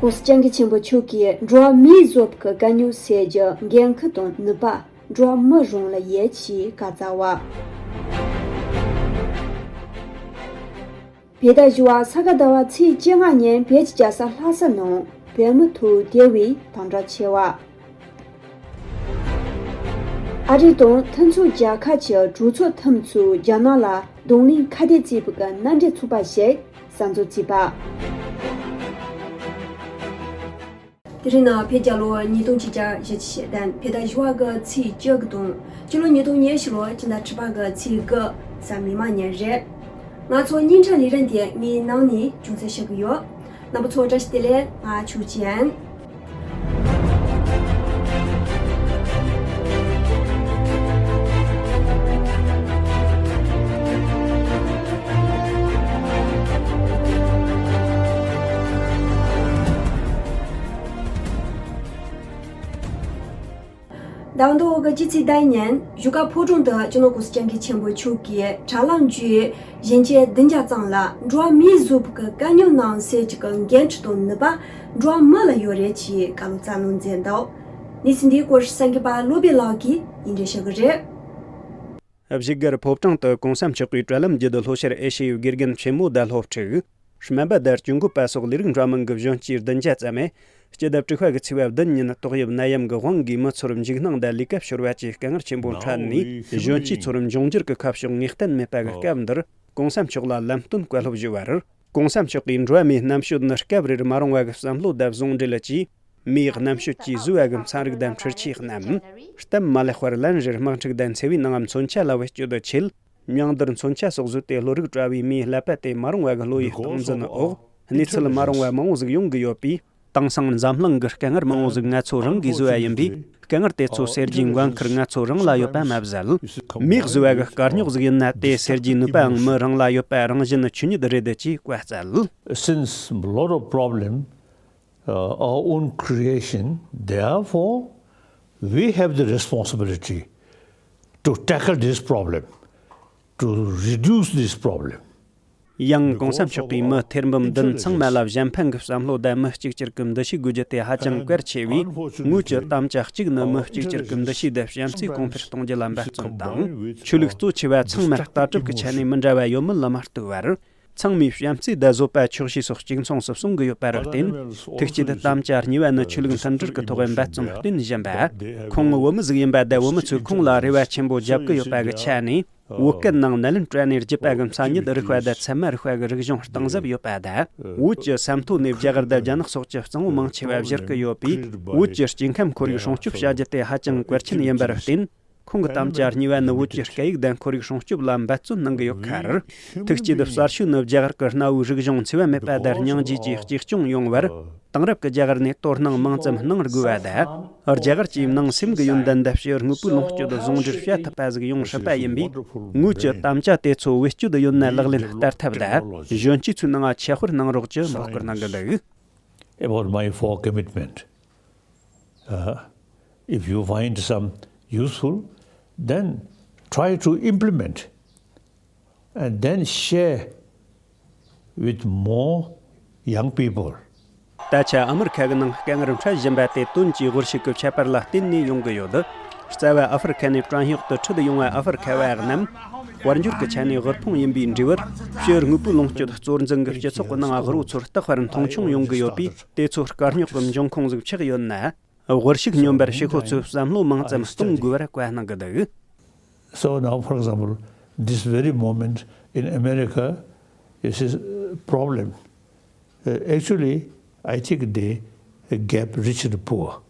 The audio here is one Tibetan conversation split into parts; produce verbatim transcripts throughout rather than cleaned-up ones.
༸གོང་ས་༸སྐྱབས་མགོན་ཆེན་པོ་མཆོག་གིས་འགྲོ་བ་མིའི་བཟོ་བཀོད་དཀའ་རྙོག་སེལ་རྒྱུ་འགན་འཁུར་དང་ནུས་པ་འགྲོ་བ་མི་རང་ལ་ཡོད་ཅེས་བཀའ་སྩལ་བ། བོད་ཟླ་བཞི་བ་ས་ག་ཟླ་བ་ཚེས་བཅོ་ལྔ་ཉིན་བོད་ཀྱི་རྒྱལ་ས་ལྷ་ས་ནང་བོད་མི་ཐོག་དེ་བས་དམ་དྲག་ཆེ་བ། ཨ་རི་དང་མཐུན་ཕྱོགས་རྒྱལ་ཁབ་ཀྱི་གྲོས་ཚོགས་འཐུས་མི་ཚོས་རྒྱ་ནག་ལ་གདོང་ལེན་ཁ་གཏད་བྱས་པའི་མནའ་འབྲེལ་ཚོགས་པ་ཞིག་གསར་འཛུགས་བྱས་པ། དེ་རིང་ནི་བོད་རྒྱལ་ལོ་ཉིས་སྟོང་ཆིག་བརྒྱ་བཞི་བཅུ་ཞེ་བདུན་བོད་ཟླ་བཞི་བ་གི་ཚེས་བཅུ་དགུ་དང་སྤྱི་ལོ་ཉིས་སྟོང་ཉི་ཤུ་ལོ་སྤྱི་ཟླ་དྲུག་པ་གི་ཚེས་དགུ་གཟའ་མིག་དམར་ཉིན་རེད། ང་ཚོ་སྙན་གྲགས་ལས་རིམ་དེ་ངའི་ནང་ནས་ཅུང་ཟད་ཞུ་གི་ཡོད། རྣམ་པ་ཚོ་བཀྲ་ཤིས་བདེ་ལེགས། ང་ཆོས་ཅན། ཟླ་བ་འདིའི་འོག་གི་སྤྱི་ཚེས་ཟླ་ཉིན་བཞུགས་སྒར་ཕོ་བྲང་དུ་སྤྱི་ནོར་༸གོང་ས་༸སྐྱབས་མགོན་ཆེན་པོ་མཆོག་གིས་དྲ་ལམ་བརྒྱུད་གཞོན་སྐྱེས་བདུན་བརྒྱ་ཙམ་ལ་འགྲོ་བ་མིའི་བཟོ་བཀོད་དཀའ་རྙོག་ནང་སེལ་རྒྱུ་གི་འགན་འཁྲི་དང་ནུས་པ་འགྲོ་བ་མི་ལ་ཡོད་རེད་ཅེས་བཀའ་སློབ་སྩལ་གནང་མཛད་འདུག་གནས་ཚུལ་འདིའི་སྐོར་གསར་འགོད་པ་བློ་བྷེ་ལགས་ཀྱིས་ཡིག་འགྲེལ་ཞུ་གི་རེད། བཞུགས་སྒར་ཕོ་བྲང་དུ་༸གོང་ས་མཆོག་གིས་དྲ་ལམ་བརྒྱུད་ལྷོ་ཤར་ཨེ་ཤེ་ཡའི་དགེ་རྒན་ཆེན་མོ་དང་སློབ་ཕྲུག་སྨན་པ་དང་གྱོང་གུད་པ་སོགས་ལས་རིགས་འདྲ་མིན་གྱི་གཞོན་སྐྱེས་བདུན་བརྒྱ་ཙམ་མས་སྤྱི་ཟླ་དྲུག་པ་གི་ཚེས་པ་བདུན་ཉིན་ཏོག་དབྱིབས་ནད་ཡམས་ཀྱི་དབང་གིས་མི་ཚོར་འཇིགས་སྣང་དང་ལུས་ཀ་ཤོར་བ་བཅས་དཀའ་ངལ་ཆེན་པོ་འཕྲད་ནས་གཞོན་སྐྱེས་ཚོར་འབྱུང་འགྱུར་གྱི་ཁ་ཕྱོགས་ངེས་གཏན་མེད་པ་གི་སྐབས་འདིར་༸གོང་ས་མཆོག་ལ་ལམ་སྟོན་བཀའ་སློབ་ཞུས་པར། ༸གོང་ས་མཆོག་གིས་འགྲོ་བ་མིའི་རྣམ་དཔྱོད་ནི་སྐབས་རེར་མ་རུང་བ་གི་བསམ་བློ་དང་ཟུང་འབྲེལ་གྱིས་མིའི་རྣམ་དཔྱོད་ཀྱིས་བཟོས་པ་གི་ཚན་རིག་དང་འཕྲུལ་ཆས་རྣམས་གཏམ་མ་ལེགས་པར་ལན་རེར་དམག་འཁྲུག་དང་འཚེ་བའི་ནང་མཚོན་ཆ་ལ་བེད་སྤྱོད་ཆེད། མྱང་འདིར་མཚོན་ཆ་སོགས་བཟོས་ཏེ་བློ་རིག་བཀྲ་བའི་མིའི་ཀླད་པ་དེ་མ་རུང་བ་གི་བློ་ཡི་སྟངས་འཛིན་འོག་གནས་ཚུལ་མ་རུང་བ་མང་བོ་ཟིག་ཡོང་གི་ཡོད་པས། དེང་སང་འཛམ་གླིང་གི་དཀའ་ངལ་མང་བོ་ཟིག་ང་ཚོ་རང་གིས་བཟོས་པ་ཡིན་པས། དཀའ་ངལ་དེ་ཚོ་སེལ་རྒྱུའི་འགན་འཁུར་ང་ཚོ་རང་ལ་ཡོད་པ་མ་ཟད། མིས་བཟོས་པ་གི་དཀའ་རྙོག་ཟིག་ཡིན་ན་དེ་སེལ་རྒྱུའི་ནུས་པའང་མི་རང་ལ་ཡོད་པ་རང་བཞིན་ཆོས་ཉིད་རེད་ཅེས་བཀའ་སྩལ། Since a lot of problem, uh, our own creation, therefore, we have the responsibility to tackle this problem, to reduce this problem. ཡང་༸གོང་ས་མཆོག་གིས་མི་ཐེར་འབུམ་བདུན་ཚང་མ་ལ་གཞན་ཕན་གྱི་བསམ་བློ་དང་མི་གཅིག་གྱུར་གྱི་འདུ་ཤེས་དགོས་རྒྱུ་དེ་ཧ་ཅང་གལ་ཆེ་བས། ངོས་ཀྱི་དམ་བཅའ་གཅིག་ནི་མི་གཅིག་གྱུར་གྱི་འདུ་ཤེས་དང་བྱམས་བརྩེ་གོང་འཕེལ་གཏོང་རྒྱུ་ལ་འབད་བརྩོན་དང་། ཆོས་ལུགས་གཙོ་ཆེ་བ་ཚང་མར་ལྟ་གྲུབ་ཀྱི་ཆ་ནས་མི་འདྲ་བ་ཡོད་མེད་ལ་མ་ལྟོས་པར། ཚང་མས་བྱམས་བརྩེ་དང་བཟོད་པ་ཆོག་ཤེས་སོགས་གཅིག་མཚུངས་སུ་གསུང་གི་ཡོད་པར་བརྟེན། ཐུགས་བསྐྱེད་དམ་བཅའ་གཉིས་པ་ནི་ཆོས་ལུགས་མཐུན་སྒྲིལ་གྱི་ཐོག་འབད་བརྩོན་བསྟེན་བཞིན་པ། ཁོང་བོད་མི་ཟིག་ཡིན་པ་དང་བོད་མི་ཚོས་ཁོང་ལ་རེ་བ་ཆེན་པོ་བརྒྱབ་ཀྱི་ཡོད་པ་གི་ཆ་ནས། བོད་སྐད་ནང་ནཱ་ལེནྡྲ་ནས་བརྒྱུད་པ་གི་མཚན་ཉིད་རིག་པ་དང་ཚད་མ་རིག་པ་གི་རིག་གཞུང་གཏིང་ཟབ་ཡོད་པ་དང་། བོད་ཀྱི་ས་མཐོ་ནས་རྒྱ་གར་དང་རྒྱ་ནག་སོགས་ཀྱི་གཙང་བོ་མང་ཆེ་བ་བཞུར་གི་ཡོད་པས། བོད་ཀྱི་སྐྱེ་ཁམས་ཁོར་ཡུག་སྲུང་སྐྱོབ་བྱ་རྒྱུ་དེ་ཧ་ཅང་གལ་ཆེན་ཡིན་པར་བརྟེན། ཁོང་གི་དམ་བཅའ་གཉིས་པ་ནི་བོད་ཀྱི་སྐད་ཡིག་དང་ཁོར་ཡུག་སྲུང་སྐྱོབ་ལ་འབད་བརྩོན་གནང་གི་ཡོད་ཁར། ཐུགས་བསྐྱེད་གསར་ཤོས་ནི་རྒྱ་གར་གྱི་གནའ་བོའི་རིག་གཞུང་འཚེ་བ་མེད་པ་དང་སྙིང་རྗེ་བཅས་གཅེས་སྐྱོང་ཡོང་བར། དེང་རབས་ཀྱི་རྒྱ་གར་ནས་དོ་སྣང་མང་ཙམ་གནང་དགོས་པ་དང་། རྒྱ་གར་གྱི་ནང་སེམས་ཀྱི་ཡོན་ཏན་དང་ཕྱི་དངོས་པོའི་ལོངས་སྤྱོད་ཟུང་འབྲེལ་བྱེད་ཐུབ་པ་ཟིག་ཡོང་སྲིད་པ་ཡིན་པས། ངོས་ཀྱི་དམ་བཅའ་དེ་ཚོ་བེད་སྤྱོད་ཡོད་ན་ལག་ལེན་བསྟར་ཐབས་དང་། གཞོན་སྐྱེས་ཚོའི་ནང་ཁྱབ་སྤེལ་གནང་རོགས་ཀྱི་འབོད་སྐུལ་གནང་གི་འདུག About my four commitment. Uh, if you find some useful, then try to implement and then share with more young people. ད་ཆ་ཨ་མི་རི་ཁ་གི་ནང་དཀའ་ངལ་འཕྲད་བཞིན་པ་དེ་དོན་གྱིས་དབུལ་ཕྱུག་གི་ཁྱད་པར་ལ་བརྟེན་ནས་ཡོང་གི་ཡོད། རྩ་བ་ཨ་ཧྥེ་རི་ཁ་ནས་བྲན་གཡོག་ཏུ་ཁྲིད་ཡོང་བའི་ཨ་ཧྥེ་རི་ཁ་བ་རྣམས་དཔལ་འབྱོར་གྱི་ཆ་ནས་དབུལ་ཕོངས་ཡིན་པའི་འབྲས་བུར། ཕྱི་དངོས་པོའི་ལོངས་སྤྱོད་གཙོར་འཛིན་གྱི་སྤྱི་ཚོགས་ཀྱི་ནང་དབུལ་བོ་ཚོར་རྟག་པར་མཐོང་ཆུང་ཡོང་གི་ཡོད་པས། དེ་ཚོ་དཀའ་རྙོག་གི་འབྱུང་ཁུངས་ཟིག་ཆགས་ཡོད་ན། དབུལ་ཕྱུག་སྨྱོན་པར་བྱེད་ཁོ་ཚོས་བསམ་བློ་མང་ཙམ་གཏོང་དགོས་པར་བཀའ་གནང་གི་འདུག So now, for example, this very moment in America, this is a problem. Uh, actually, I think they gap rich and poor.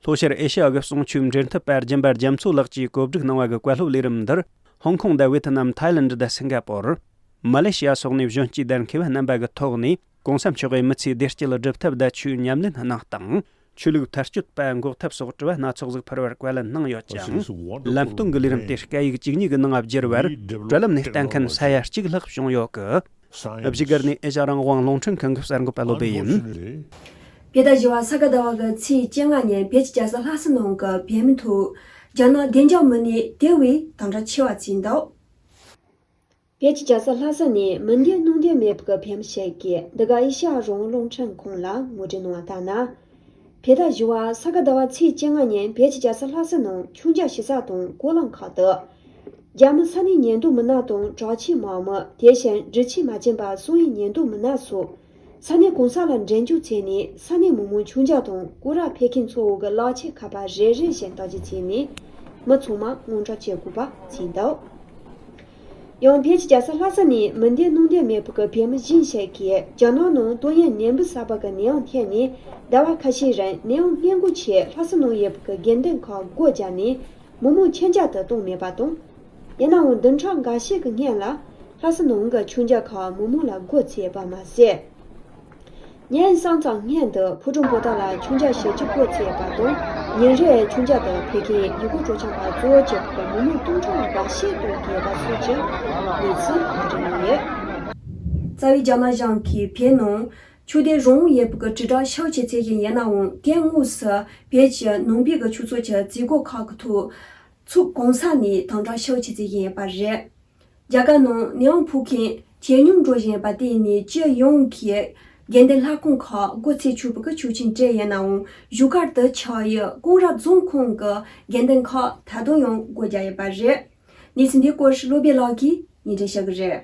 ལྷོ་ཤར་ཨེ་ཤ་ཡ་གི་གསུང་ཆོས་འབྲེལ་མཐུད་པ་སྦྱིན་པ་རྒྱ་མཚོ་ལགས་ཀྱིས་གོ་སྒྲིག་གནང་བ་གི་བཀའ་སློབ་ལས་རིམ་འདིར། ཧོང་ཀོང་དང་ཝེ་ཐི་ནམ། ཐའི་ལེན་ཌི་དང་སིང་ག་པོར། མ་ལེ་ཤི་ཡ་སོགས་ནས་གཞོན་སྐྱེས་དང་མཁས་པ་རྣམ་པ་གི་ཐོག་ནས། ༸གོང་ས་མཆོག་གིས་མི་ཚེའི་བདེ་སྐྱིད་སྒྲུབ་ཐབས་དང་ཆོས་ཉམས་ལེན་གནང་སྟངས། ཆོས་ལུགས་མཐར་སྐྱོད་པ་འགོག་ཐབས་སོགས་དྲི་བ་སྣ་ཚོགས་ཤིག་ཕུལ་བར་བཀའ་ལན་གནང་ཡོད་ཅིང་། ལམ་སྟོན་གྱི་ལས་རིམ་དེ་སྐད་ཡིག་བཅུ་གཉིས་ཀྱི་ནང་བསྒྱུར་བར། དྲ་ལམ་ནས་ལྟ་མཁན་ས་ཡ་གཅིག་ལྷག་བྱུང་ཡོད་སྐད། བཞུགས་སྒར་ནས་ཨེ་ཤ་རང་དབང་རླུང་འཕྲིན་ཁང་གི་གསར་འགོད་པ་བློ་བྷེ་ཡིན། བོད་ཟླ་བཞི་བ་ས་ག་ཟླ་བ་གི་ཚེས་བཅོ་ལྔ་ཉིན་བོད་ཀྱི་རྒྱལ་ས་ལྷ་ས་ནང་གི་བོད་མི་ཐོག་རྒྱ་ནག་བདེ་འཇགས་མི་སྣས་དེ་བས་དམ་དྲག་ཆེ་བ་བྱས་འདུག་བོད་ཀྱི་རྒྱལ་ས་ལྷ་ས་ནས་མི་འདོད་སྣང་འདོད་མེད་པའི་བོད་མི་ཞིག་གིས་འདི་ག་ཨེ་ཤ་ཡ་རང་དབང་རླུང་འཕྲིན་ཁང་ལ་ངོ་སྤྲོད་གནང་བ་ལྟར་ན། བོད་ཟླ་བཞི་བ་ས་ག་ཟླ་བ་ཚེས་བཅོ་ལྔ་ཉིན་བོད་ཀྱི་རྒྱལ་ས་ལྷ་ས་ནང་མཆོད་མཇལ་ཞུ་ས་དང་སྐོར་ལམ་ཁག་ཏུ། རྒྱ་མི་ས་གནས་ཉེན་རྟོག་མི་སྣ་དང་དྲག་ཆས་དམག་མི། དེ་བཞིན་འགྲུལ་ཆས་མ་བྱིན་པར་སོང་ཡི་ཉེན་རྟོག་མི་སྣ་སོགས། ས་གནས་གང་ས་ལ་འགྲེམས་འཇོག་བྱས་ནས། ས་གནས་མི་མང་མཆོད་མཇལ་དང་སྐོར་ར་ཕེབས་མཁན་ཚོ་བོ་གི་ལག་ཆས་ཁ་པར་རེ་རེ་བཞིན་བརྟག་དཔྱད་བྱས་ནས། མི་ཚང་མ་དངངས་སྐྲག་བྱེད་དགོས་པ་བྱས་འདུག་ཡང་བོད་ཀྱི་རྒྱལ་ས་ལྷ་ས་ནས་མི་འདོད་སྣང་འདོད་མེད་པའི་བོད་མི་གཞན་ཞིག་གིས། རྒྱ་ནག་ནང་ཏོག་དབྱིབས་ནད་འབུ་གསར་པ་གི་ནད་ཡམས་ཐད་ནས་ཟླ་བ་ཁ་ཤས་རིང་ནད་ཡམས་སྔོན་འགོག་ཆེད་ལྷ་ས་ནང་ཡོད་པའི་དགོན་སྡེ་ཁག་སྒོ་བརྒྱབ་ནས། མི་མང་མཆོད་མཇལ་དུ་གཏོང་མེད་པ་དང་། ཡིན་ནའང་བདུན་ཕྲག་འགའ་ཤས་ཀྱི་སྔོན་ལ་ལྷ་ས་ནང་གི་མཆོད་མཇལ་ཁག་མི་མང་ལ་སྒོ་བརྩིས་པ་མ་ཟད། ཉིན་གསུམ་ཙམ་སྔོན་དུ་ཕོ་བྲང་པོ་ཏཱ་ལ་མཆོད་མཇལ་ཞུ་རྒྱུ་སྒོ་བརྩིས་པ་དང་། ཉིན་རེར་མཆོད་མཇལ་དུ་ཕེབས་མཁན་ཡུལ་སྐོར་སྤྲོ་འཆམ་པ་གཙོ་བོ་བྱས་པའི་མི་མང་སྟོང་ཕྲག་འགའ་ཤས་གཏོང་དགོས་པ་སོགས་ཀྱི་གནས་ཚུལ་ངོ་སྤྲོད་གནང་ཡོད། རྩ་བའི་རྒྱ་ནག་གཞུང་གིས་བོད་ནང་ཆོས་དད་རང་དབང་ཡོད་པའི་དྲིལ་བསྒྲགས་ཤུགས་ཆེ་བྱེད་བཞིན་ཡོད་ནའང་། དེ་དངོས་སུ་བོད་ཀྱི་ནང་པའི་ཆོས་ཚོགས་ཀྱི་མཛད་སྒོ་ཁག་གི་ཐོག་ཕྱོགས་གང་ས་ནས་དམ་དྲག་ཤུགས་ཆེ་བྱེད་བཞིན་ཡོད་པ་རེད། རྒྱ་གར་ནང་ནད་ཡམས་ཕོག་མཁན་ཇེ་ཉུང་འགྲོ་བཞིན་པ་དེ་ནི། སྤྱི་ཡོངས་ཀྱི་དགོན་སྡེ་ལྷ་ཁང་ཁག་སྒོ་བརྩི་ཆོག་པའི་ཆོག་མཆན་སྤྲད་ཡོད་ནའང་། བཞུགས་སྒར་དུ་ཆགས་ཡུལ་ཀོང་ར་རྫོང་ཁོངས་ཀྱི་དགོན་སྡེ་ཁག་ད་དུང་ཡང་སྒོ་བརྒྱབ་ཡོད་པ་རེད། གནས་ཚུལ་འདི་སྐོར་བློ་བྷེ་ལགས་ཀྱིས་སྙན་སྒྲོན་ཞུ་གི་རེད།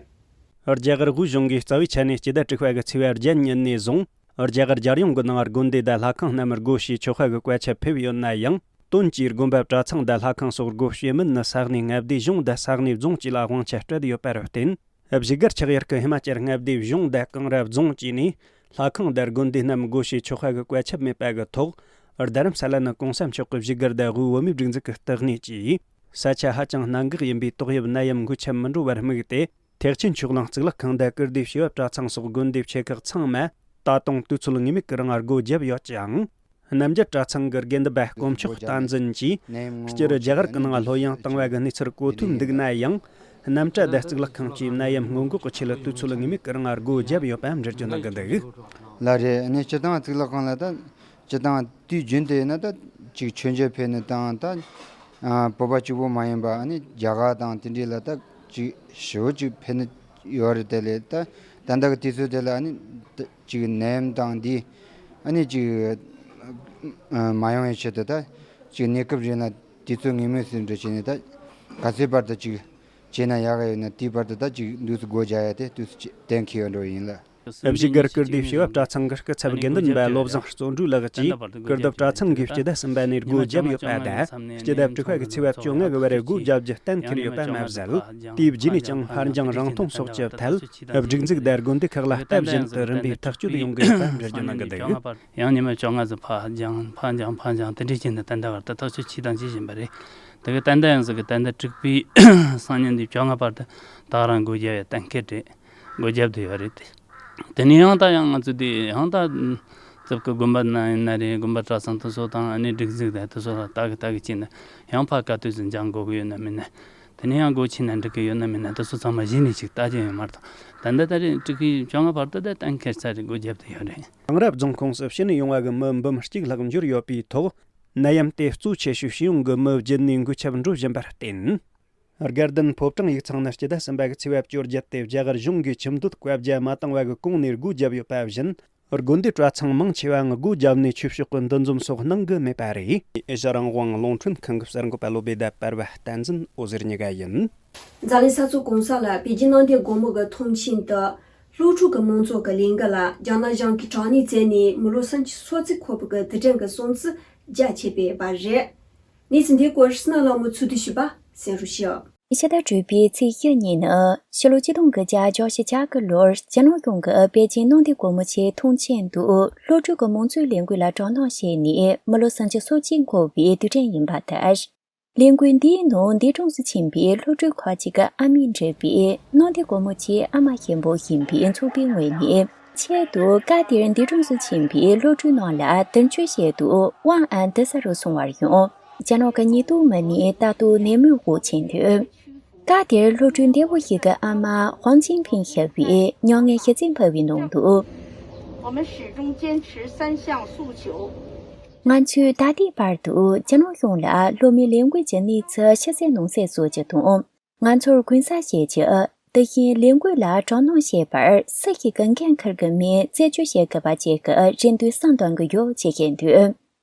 རྒྱ་གར་དབུས་གཞུང་གིས་རྩ་བའི་ཆ་ནས་སྤྱི་ཟླ་དྲུག་པ་གི་ཚེས་པ་བརྒྱད་ཉིན་ནས་བཟུང་། རྒྱ་གར་རྒྱལ་ཡོངས་ཀྱི་ནང་དགོན་སྡེ་དང་ལྷ་ཁང་རྣམས་སྒོ་ཕྱེ་ཆོག་པ་གི་བཀའ་ཁྱབ་ཕེབས་ཡོད་ན་ཡང་། དོན་གྱིས་དགོན་པ་གྲྭ་ཚང་དང་ལྷ་ཁང་སོགས་སྒོ་ཕྱེ་མིན་ནི་ས་གནས་མངའ་སྡེ་གཞུང་དང་ས་གནས་རྫོང་བཅས་ལ་དབང་ཆ་སྤྲད་ཡོད་པར་བརྟེན། བཞུགས་སྒར་ཆགས་ཡུལ་གྱི་ཧི་མ་ཅལ་མངའ་སྡེ་གཞུང་དང་ཀོང་ར་རྫོང་བཅས་ནས་ལྷ་ཁང་དང་དགོན་སྡེ་རྣམས་སྒོ་ཕྱེ་ཆོག་པ་གི་བཀའ་ཁྱབ་མེད་པ་གི་ཐོག་རྡ་རམ་ས་ལ་ནི་གོང་ས་མཆོག་གི་བཞུགས་སྒར་དང་དབུས་བོད་མིའི་སྒྲིག་འཛུགས་ཀྱི་ལྟེ་གནས་བཅས། ས་ཆ་ཧ་ཅང་གནད་འགག་ཡིན་པས་ཏོག་དབྱིབས་ནད་ཡམས་འགོས་ཁྱབ་མི་འགྲོ་བར་དམིགས་ཏེ། ཐེག་ཆེན་ཆོས་གླིང་གཙུག་ལག་ཁང་དང་ཀིརྟིའི་བྱེས་པ་གྲྭ་ཚང་སོགས་དགོན་སྡེ་ཆེ་ཁག་ཚང་མ་ད་དུང་དུས་ཚོད་ངེས་མེད་ཀྱི་རིང་སྒོ་བརྒྱབ་ཡོད་ཅིང་། རྣམ་རྒྱལ་གྲྭ་ཚང་གི་དགེ་འདུན་པ་དཀོན་མཆོག་བསྟན་འཛིན་གྱིས་སྤྱིར་རྒྱ་གར་གྱི་ནང་ལྷོད་ཡངས་བཏང་བ་གི་གནས་ཚུལ་གོ་ཐོས་འདུག་ན་ཡང་། རྣམ་གྲྭ་དང་གཙུག་ལག་ཁང་བཅས་ནད་ཡམས་སྔོན་འགོག་གི་ཆེད་དུས་ཚོད་ངེས་མེད་ཀྱི་རིང་སྒོ་བརྒྱབ་ཡོད་པའང་འགྲེལ་བརྗོད་གནང་གི་འདུག་ལགས་རེད། ཨ་ནི་སྤྱིར་བཏང་གཙུག་ལག་ཁང་ལ་ད། སྤྱིར་བཏང་དུས་རྒྱུན་དུ་ཡིན་ན་ད་ཅིག་མཆོད་མཇལ་ཕེབས་ནས་བཏང་ད། ཨ། བོད་པ་གཅིག་པོ་མ་ཡིན་པ་ཨ་ནི་རྒྱ་གར་དང་དེ་འདྲའི་ལ་ད་ཅིག་ཞེ་པོ་ཅིག་ཕེབས་ནས་ཡོད་རེད། དེ་ལས་ད་ད་ལྟ་གི་དུས་ཚོད་དེ་ལ་ཨ་ནི་ད་ཅིག་ནད་ཡམས་དང་འདི་ཨ་ནི་ཅིག་ཨ། མ་ཡོང་བའི་ཆེད་དུ་ད་ཅིག་གནས་སྐབས་རིང་ལ་དུས་ཚོད་ངེས་མེད་ཟིན་འགྲོ་བྱས་ནས་ད་ག་ཚོད་བར་དུ་ཅིག་བྱས་ན་ཡག་གི་ཡོད་ན། དེའི་བར་དུ་ད་ཅིག་འདུག་སེ་སྒོ་རྒྱག་ཡ་དེ་འདུག་སེ་གཏན་འཁེལ་ཡོད་འགྲོ་ཡིན་ལ། བཞུགས་སྒར་ཀིརྟིའི་བྱེས་པ་གྲྭ་ཚང་གི་སྐུ་ཚབ་དགེ་འདུན་པ་བློ་བཟང་བརྩོན་འགྲུས་ལགས་ཀྱིས། ཀིརྟི་གྲྭ་ཚང་གིས་སྤྱི་ཟླ་གསུམ་པ་ནས་སྒོ་བརྒྱབ་ཡོད་པ་དང་། སྤྱི་ཟླ་དྲུག་པ་གི་ཚེས་པ་བཅོ་ལྔ་གི་བར་སྒོ་བརྒྱབ་རྒྱུ་གཏན་འཁེལ་ཡོད་པ་མ་ཟད། དེའི་རྗེས་ནས་ཀྱང་ཕར་འགྱངས་རིང་ཐུང་སོགས་ཀྱི་ཐད། སྒྲིག་འཛུགས་དང་དགོན་སྡེ་ཁག་ལ་བསྟབ་བཞིན་དུ་རིམ་པས་ཐག་གཅོད་ཡོང་གི་ཡོད་པ་འགྲེལ་བརྗོད་གནང་གི་འདུག་ཡང་ཉི་མ་བཅོ་ལྔ་ཙམ་ཕར་འགྱངས་ཕར་འགྱངས་ཕར་འགྱངས་དེ་འདྲའི་རྐྱེན་ནས་ད་ལྟ་བར་དུ་ཐག་གཅོད་བྱས་དང་བྱེད་བཞིན་པ་རེད། དེ་གི་ད་ལྟ་ཡང་ཟེར་གི་ད་ལྟ་དྲུག་པའི་སང་ཉིན་འདི་བཅོ་ལྔ་བར་དུ་ད་ག་རང་སྒོ་བརྒྱབ་ཡ་གཏན་འཁེལ་རེད། སྒོ་བརྒྱབ་བསྡད་ཡོད་རེད་དེ། དེ་ནས་ཡང་ད་ཡང་ང་ཚོ་འདི་ཡང་ད་ཙིག་གི་དགོན་པ་ན་ཡིན་ན་རེད། དགོན་པ་གྲྭ་ཚང་དེ་ཚོ་དང་ཨ་ནི་སྒྲིག་འཛུགས་དང་དེ་ཚོ་ལ་ལྟ་གི་ལྟ་གི་བྱས་ནས་ཡང་ཕར་ག་དུས་སུ་འགྱངས་དགོས་གི་ཡོད་ན་མིན་ན། དེ་ནས་ཡང་སྒོ་ཕྱེ་ན་འགྲིག་གི་ཡོད་ན་མིན་ན་དེ་ཚོ་ཚང་མ་གཞི་ནས་ཅིག་ལྟ་རྒྱུ་ཡོད་མ་རེད། ད་ལྟ་ད་རེས་དྲུག་པའི་བཅོ་ལྔ་བར་དུ་ད་གཏན་འཁེལ་ཚར་རེད། སྒོ་བརྒྱབ་བསྡད་ཡོད་རེད། གངས་ར་རྫོང་ཁོངས་སུ་ཕྱི་ནས་ཡོང་བ་གི་མི་འབུམ་གཅིག་ལྷག་འབྱོར་ཡོད་པའི་ཐོག་ནད་ཡམས་དེ་གཙོ་ཆེ་ཤོས་ཕྱི་ཡོང་གི་མི་བརྒྱུད་ནས་འགོས་ཁྱབ་འགྲོ་བཞིན་པར་བརྟེན། དགའ་ལྡན་ཕོ་བྲང་ཡིག་ཚང་ནི་སྤྱི་ཟླ་གསུམ་པ་གི་ཚེས་པ་བཅོ་བརྒྱད་དེ་རྒྱ་གར་གཞུང་གིས་ཁྱིམ་སྡོད་བཀའ་རྒྱ་མ་བཏང་བ་གི་གོང་ནས་སྒོ་བརྒྱབ་ཡོད་པ་བཞིན། དགོན་སྡེ་གྲྭ་ཚང་མང་ཆེ་བའང་སྒོ་བརྒྱབ་ནས་ཆོས་ཕྱོགས་ཀྱི་འདུ་འཛོམས་སོགས་གནང་གི་མེད་པ་རེད། ཨེ་ཤ་རང་དབང་རླུང་འཕྲིན་ཁང་གི་གསར་འགོད་པ་བློ་བྷེ་དང་བར་བ་བསྟན་འཛིན་འོད་ཟེར་གཉིས་ཀ་ཡིན། འཛམ་གླིང་ས་ཕྱོགས་གང་ས་ལ་བོད་བརྒྱུད་ནང་བསྟན་སྒོ་མོ་གི་མཐོང་ཆེན་དུ་སློབ་ཕྲུག་གི་མང་ཚོགས་ཀྱི་ལས་འགུལ་ལ་རྒྱ་ནག་གཞུང་གིས་དྲག་གནོན་བྱས་ནས་མི་ལོ་སུམ་ཅུ་སོ་གཅིག་འཁོར་བའི་དུས་དྲན་གྱི་སྲུང་བརྩི་རྒྱ་ཆེ་བྱས་པ་རེད། གནས་ཚུལ་འདི་སྐོར་སྣ་ལྷ་མོ་ཚུལ་དུ་ཞུས་པ་གསན་རོགས་ཞུ། ཕྱི་ཟླ་དྲུག་པའི་ཚེས་བཞི་ཉིན་ནི་ཕྱི་ལོ་ཆིག་སྟོང་དགུ་བརྒྱ་བརྒྱད་ཅུ་གྱ་དགུ་ལོར་རྒྱ་ནག་གཞུང་གིས་པེ་ཅིན་གནམ་བདེ་སྒོ་མོ་ཆེའི་མཐོང་ཆེན་དུ་སློབ་ཕྲུག་གི་མང་གཙོའི་ལས་འགུལ་ལ་དྲག་གནོན་བྱས་ནས་མི་ལོ་སུམ་ཅུ་སོ་གཅིག་འཁོར་བའི་དུས་དྲན་ཡིན་པ་དང་། ལས་འགུལ་འདིའི་ནང་འདས་གྲོངས་སུ་ཕྱིན་པའི་སློབ་ཕྲུག་ཁག་ཅིག་གི་ཨ་མའི་འབྲེལ་བའི་གནམ་བདེ་སྒོ་མོ་ཆེའི་ཨ་མ་ཆེན་པོ་ཡིན་པའི་ཚོགས་པའི་ངོས་ནས། ཆེད་དུ་སྐབས་དེར་འདས་གྲོངས་སུ་ཕྱིན་པའི་སློབ་ཕྲུག་རྣམས་ལ་མདུན་མཆོད་ཆེད་དུ་དབང་ཨན་ཏི་ས་རུ་སོང་བར་ཡོང་། རྒྱ་ནག་གི་ཉེན་རྟོག་མི་སྣས་ལྟ་རྟོག་ནན་མོས་འོག་ཕྱིན་དུས། སྐབས་དེར་སློབ་ཕྲུག་འདས་པོ་ཞིག་གི་ཨ་མ་ཧོང་ཅིན་ཕིང་ཞེས་པས་མྱ་ངན་ཞུ་རྩིས་འཕུར་བའི་ནང་དུ། 我们始终坚持三项诉求。 ང་ཚོས་ད་ལྟའི་བར་དུ་རྒྱ་ནག་གཞུང་ལ་སློབ་མའི་ལས་འགུལ་གྱི་གནས་ཚུལ་ཕྱི་གསལ་ནང་གསལ་བཟོ་རྒྱུ་དང་། ང་ཚོར་གུན་གསབ་བྱེད་རྒྱུ། ད་གིན་ལས་འགུལ་ལ་དོ་སྣང་བྱེད་པར་སུ་ཞིག་གིས་འགན་འཁུར་གྱི་མིན་རྩད་གཅོད་བྱེད་དགོས་པ་བཅས་ཀྱི་རེ་འདུན་གསུངས་གཏོང་གི་ཡོད་ཅེས་བཤད་འདུག་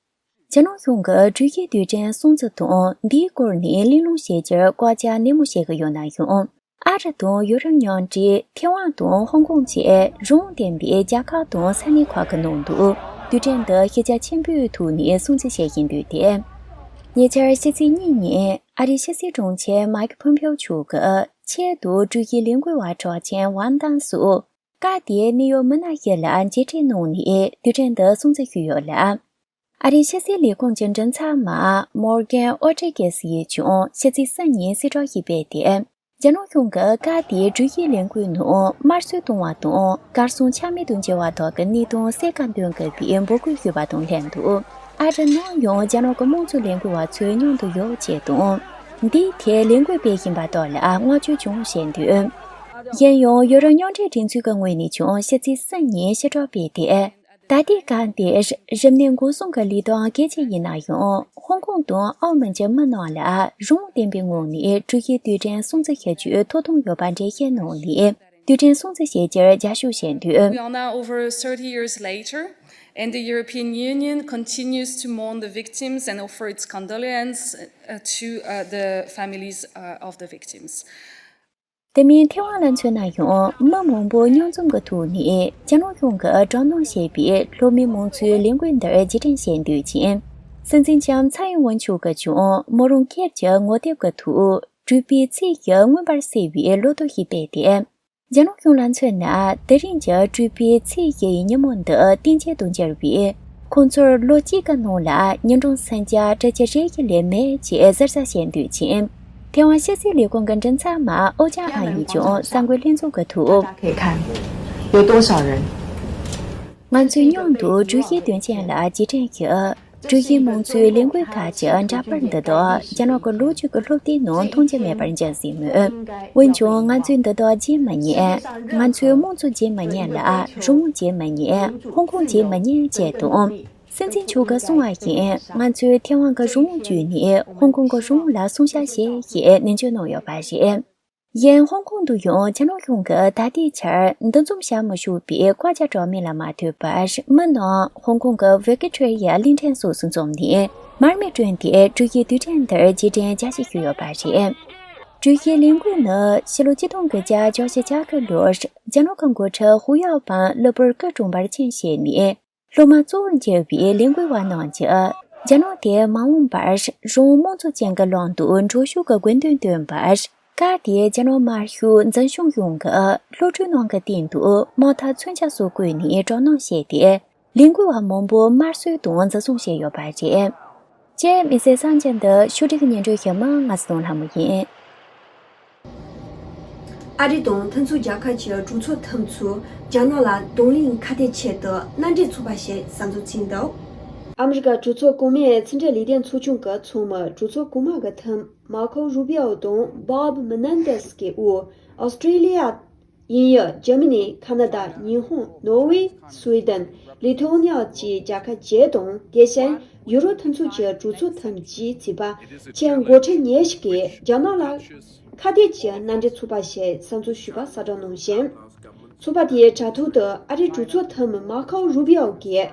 རྒྱ་ནག་གཞུང་གི་འགྲུལ་བཞུད་རྡུལ་ཕྲན་སྲུང་བརྩི་དང་འདིའི་སྐོར་ནས་གླེང་སློང་བྱེད་རྒྱུར་བཀའ་རྒྱ་ནན་མོ་བྱེད་ཀྱི་ཡོད་ན་ཡང་། ཨ་རི་དང་ཡོ་རོབ་མཉམ་འབྲེལ་ཐེ་ཝན་དང་ཧོང་ཀོང་བཅས་རང་དབང་ལྡན་པའི་རྒྱལ་ཁབ་དང་ས་གནས་ཁག་གི་ནང་དུ་རྡུལ་ཕྲན་འདི་ཤེས་བྱ་ཆེན་པོའི་ཐོག་ནས་སྲུང་བརྩི་བྱེད་བཞིན་འདུག་སྟེ། ཉེ་ཆར་ཕྱི་ཚེས་གཉིས་ཉིན་ཨ་རིའི་ཕྱི་སྲིད་དྲུང་ཆེ་མཱིག་ཕོམ་པེའོ་མཆོག་གིས་ཆེད་དུ་འགྲུལ་བཞུད་ལས་འགུལ་བ་གྲགས་ཅན་ཝང་ཏན་སུ་སྐབས་དེའི་གནད་ཡོད་མི་སྣ་ཞིག་ལ་མཇལ་འཕྲད་གནང་ནས་རྡུལ་ཕྲན་འདི་སྲུང་བརྩི་ཞུས་ཡོད་ལ། ཨ་རིའི་ཕྱི་སྲིད་ལས་ཁུངས་ཀྱི་མགྲིན་ཚབ་པ་མོར་གན་ཨོ་ཏྲེ་ཀེ་སི་ཡིས་ཀྱང་ཕྱི་ཚེས་གསུམ་ཉིན་གསལ་བསྒྲགས་ཤིག་སྤེལ་ཏེ། རྒྱ་ནག་གཞུང་གིས་སྐབས་དེའི་འགྲུལ་བཞུད་ལས་འགུལ་ནང་དམར་གསོད་གཏོང་བ་དང་གར་སོང་ཆ་མེད་དུ་འགྱུར་བ་དག་གི་གནད་དོན་གསལ་ཁ་འདོན་དགོས་པའི་འབོད་སྐུལ་ཞུས་པ་དང་ལྷན་དུ། ཨ་རི་ནང་ཡང་རྒྱ་ནག་གི་དམངས་གཙོ་ལས་འགུལ་བ་ཚོའི་མཉམ་དུ་ཡོད་ཅེས་དང་། འདིའི་ཐད་ལས་འགུལ་སྤེལ་བཞིན་པ་དག་ལ་བསྔགས་བརྗོད་ཀྱང་བྱས་འདུག་གཞན་ཡང་ཡོ་རོབ་མཉམ་འབྲེལ་སྒྲིག་འཛུགས་ཀྱི་ངོས་ནས་ཀྱང་ཕྱི་ཚེས་གསུམ་ཉིན་ཕྱིར་སྒྲོག་སྤེལ་ཏེ། ད་ལྟའི་སྐབས་འདིར་རིམས་ནད་འགོག་སྲུང་གི་ལས་དོན་གལ་ཆེ་ཡིན་ན་ཡང་། ཧོང་ཀོང་དང་ཨའོ་མོན་གྱི་མི་རྣམས་ལ་རང་དབང་ལྡན་པའི་ངང་ནས་འགྲུལ་བཞུད་རྡུལ་ཕྲན་སྲུང་བརྩི་བྱ་རྒྱུའི་ཐོབ་ཐང་ཡོད་པ་འགྲེལ་བཤད་གནང་ནས། རྡུལ་ཕྲན་སྲུང་བརྩི་བྱེད་རྒྱུར་རྒྱབ་སྐྱོར་བྱས་འདུག We are now over thirty years later, and the European Union continues to mourn the victims and offer its condolence uh, to uh, the families uh, of the victims. དེ་མིན་ཐེ་ཝན་ལ་མཚོན་ན་ཡང་མི་མང་པོ་མཉམ་འཛོམས་ཀྱི་ཐོག་ནས་རྒྱ་ནག་གཞུང་གིས་དྲག་གནོན་བྱས་པའི་ལྷོ་མིའི་མང་གཙོའི་ལས་འགུལ་འདིར་རྗེས་དྲན་བྱས་འདུག་ཅིང་། སྲིད་འཛིན་ལྕམ་ཚའེ་ཡིན་ཝེན་མཆོག་གིས་ཀྱང་མོ་རང་སྒེར་གྱི་ངོ་དེབ་ཀྱི་ཐོག་གྲུབ་པའི་ཚེས་བཞི་མངོན་པར་གསལ་བའི་ལོ་ཐོ་ཞིག་སྤེལ་ཏེ། རྒྱ་ནག་གཞུང་ལ་མཚོན་ན་དེ་རིང་གི་གྲུབ་པའི་ཚེས་བཞི་ཡི་ཉིན་མོ་འདི་གཏན་འཁེལ་དུ་གྱུར་བས། ཁོང་ཚོར་ལོ་གཅིག་གི་ནང་ལ་ཉིན་གྲངས་སུམ་བརྒྱ་དྲུག་ཅུ་རེ་བཞི་ལས་མེད་ཅེས་ཟུར་ཟ་བྱས་འདུག་ཅིང་། ཐེ་ཝན་ཕྱི་སྲིད་ལས་ཁུངས་ཀྱི་མགྲིན་ཚབ་པ་ཨོ་ཅང་ཧན་ཡིས་ཀྱང་གསར་འགོད་ལྷན་ཚོགས་ཀྱི་ཐོག 大家可以看，有多少人？ ང་ཚོས་མཉམ་དུ་གྲུ་བཞི་དོན་ཆེན་ལ་རྗེས་དྲན་ཞུ། གྲུ་བཞི་མང་གཙོའི་ལས་འགུལ་ཁག་གི་འདྲ་པར་འདི་དག་རྒྱ་ནག་གི་ལོ་རྒྱུས་ཀྱི་སློབ་དེབ་ནང་མཐོང་རྒྱུ་མེད་པར་འགྱུར་སྲིད་མོད། འོན་ཀྱང་ང་ཚོས་འདི་དག་བརྗེད་མི་ཉན། ང་ཚོའི་དམངས་གཙོ་བརྗེད་མི་ཉན་ལ། རང་དབང་བརྗེད་མི་ཉན། ཧོང་ཀོང་བརྗེད་མི་ཉན་ཅེས་དང་། སྲིད་འཛིན་མཆོག་གིས་གསུངས་པ་བཞིན་ང་ཚོས་ཐེ་ཝན་གྱི་རང་དབང་བརྒྱུད་ནས་ཧོང་ཀོང་གི་རང་དབང་ལ་སྲུང་བྱ་བྱེད་ཞེས་ནན་བརྗོད་གནང་ཡོད་པ་རེད། གཞན་ཧོང་ཀོང་དུ་ཡང་རྒྱ་ནག་གཞུང་གིས་ད་ལྟའི་ཆར་འདུ་འཛོམས་བྱ་མི་ཆོག་པའི་བཀའ་རྒྱ་གྲངས་མེད་ལ་མ་ལྟོས་པར། མི་རྣམས་ཧོང་ཀོང་གི་ཝི་ཀི་ཊོ་རི་ཡ་གླིང་ཕྲན་སོགས་སུ་འཛོམས་ནས་མར་མེ་བསྒྲོན་ཏེ་གྲུ་བཞི་དུས་དྲན་འདིར་རྗེས་དྲན་བརྒྱ་ཆ་ཞུས་ཡོད་པ་རེད། གྲུ་བཞི་ལས་འགུལ་ནི་ཕྱི་ལོ་ཆིག་སྟོང་དགུ་བརྒྱ་བརྒྱད་ཅུ་གྱ་དགུ་ལོར་རྒྱ་ནག་གི་འགོ་ཁྲིད་ཧུའུ་ཡའོ་པང་གློ་བུར་སྐུ་གྲོངས་པར་རྐྱེན་བྱས་ནས། སློབ་མ་གཙོ་བོར་གྱུར་པའི་ལས་འགུལ་བ་རྣམས་ཀྱིས་རྒྱ་ནག་དེ་མ་འོངས་པར་རང་དབང་དམངས་གཙོ་ཅན་གྱི་ལམ་དུ་འགྲོ་ཕྱོགས་ཀྱི་དགོས་འདུན་བཏོན་པར། སྐབས་དེའི་རྒྱ་ནག་དམར་ཤོག་འཛིན་སྐྱོང་གཞུང་གིས་སློབ་ཕྲུག་རྣམས་ཀྱི་སྟེང་དུ་དམག་ཐག་མཚོན་ཆ་སོགས་བཀོལ་ནས་དྲག་གནོན་བྱས་ཏེ། ལས་འགུལ་བ་མང་པོ་དམར་གསོད་དང་འཛིན་བཟུང་བྱས་ཡོད་པ་རེད། ཅེས་མི་སེར་གསར་འགྱུར་འདི་ཕྱོགས་སྒྲིག་སྙན་སྒྲོན་ཞུ་མི་ང་ཚོ་དང་ལྷ་མོ་ཡིན། ཨ་རི་དང་མཐུན་ཚོགས་རྒྱལ་ཁབ་ཀྱི་གྲོས་ཚོགས་ཐིམ་ཚོས་རྒྱ་ནག་ལ་གདོང་ལེན་ཁ་གཏད་ཆེད་དུ་མནའ་འབྲེལ་ཚོགས་པ་ཞིག་གསར་འཛུགས་བྱས་འདུག་ཨ་མི་རི་ཀ་གྲོས་ཚོགས་གོང་མའི་ཕྱི་འབྲེལ་ལས་དོན་ཚོགས་ཆུང་གི་ཚོགས་མི་གྲོས་ཚོགས་གོང་མ་གི་ཐིམ་མར་ཁོ་རུ་བི་ཨོ་དང་བོབ་མེ་ནན་ཏེས་ཀྱི་འོག་ཨོ་སི་ཀྲེ་ལི་ཡ། དབྱིན་ཡུལ། འཇར་མ་ནི། ཁ་ན་ཌ། ཉི་ཧོང་། ནོར་ཝེ། སུའེ་ཏན། ལི་ཐོ་ནི་ཡ་བཅས་རྒྱལ་ཁབ་བརྒྱད་དང་། དེ་བཞིན་ཡུ་རོབ་མཐུན་ཚོགས་ཀྱི་གྲོས་ཚོགས་ཐམས་ཅད་བརྩིས་པ། ཆེས་འགོ་ཁྲིད་ཉེར་བཞི་གིས་རྒྱ་ནག་ལ་ཁ་གཏད་ཀྱི་མནའ་འབྲེལ་ཚོགས་པ་ཞིག་གསར་འཛུགས་ཞུས་པ་གསལ་བསྒྲགས་གནང་ཞིང་། ཚོགས་པ་དེའི་དྲ་ཐོག་ཏུ་ཨ་རིའི་གྲོས་ཚོགས་ཐེངས་མ་ཁའོ་རུ་བི་ཨོ་གིས།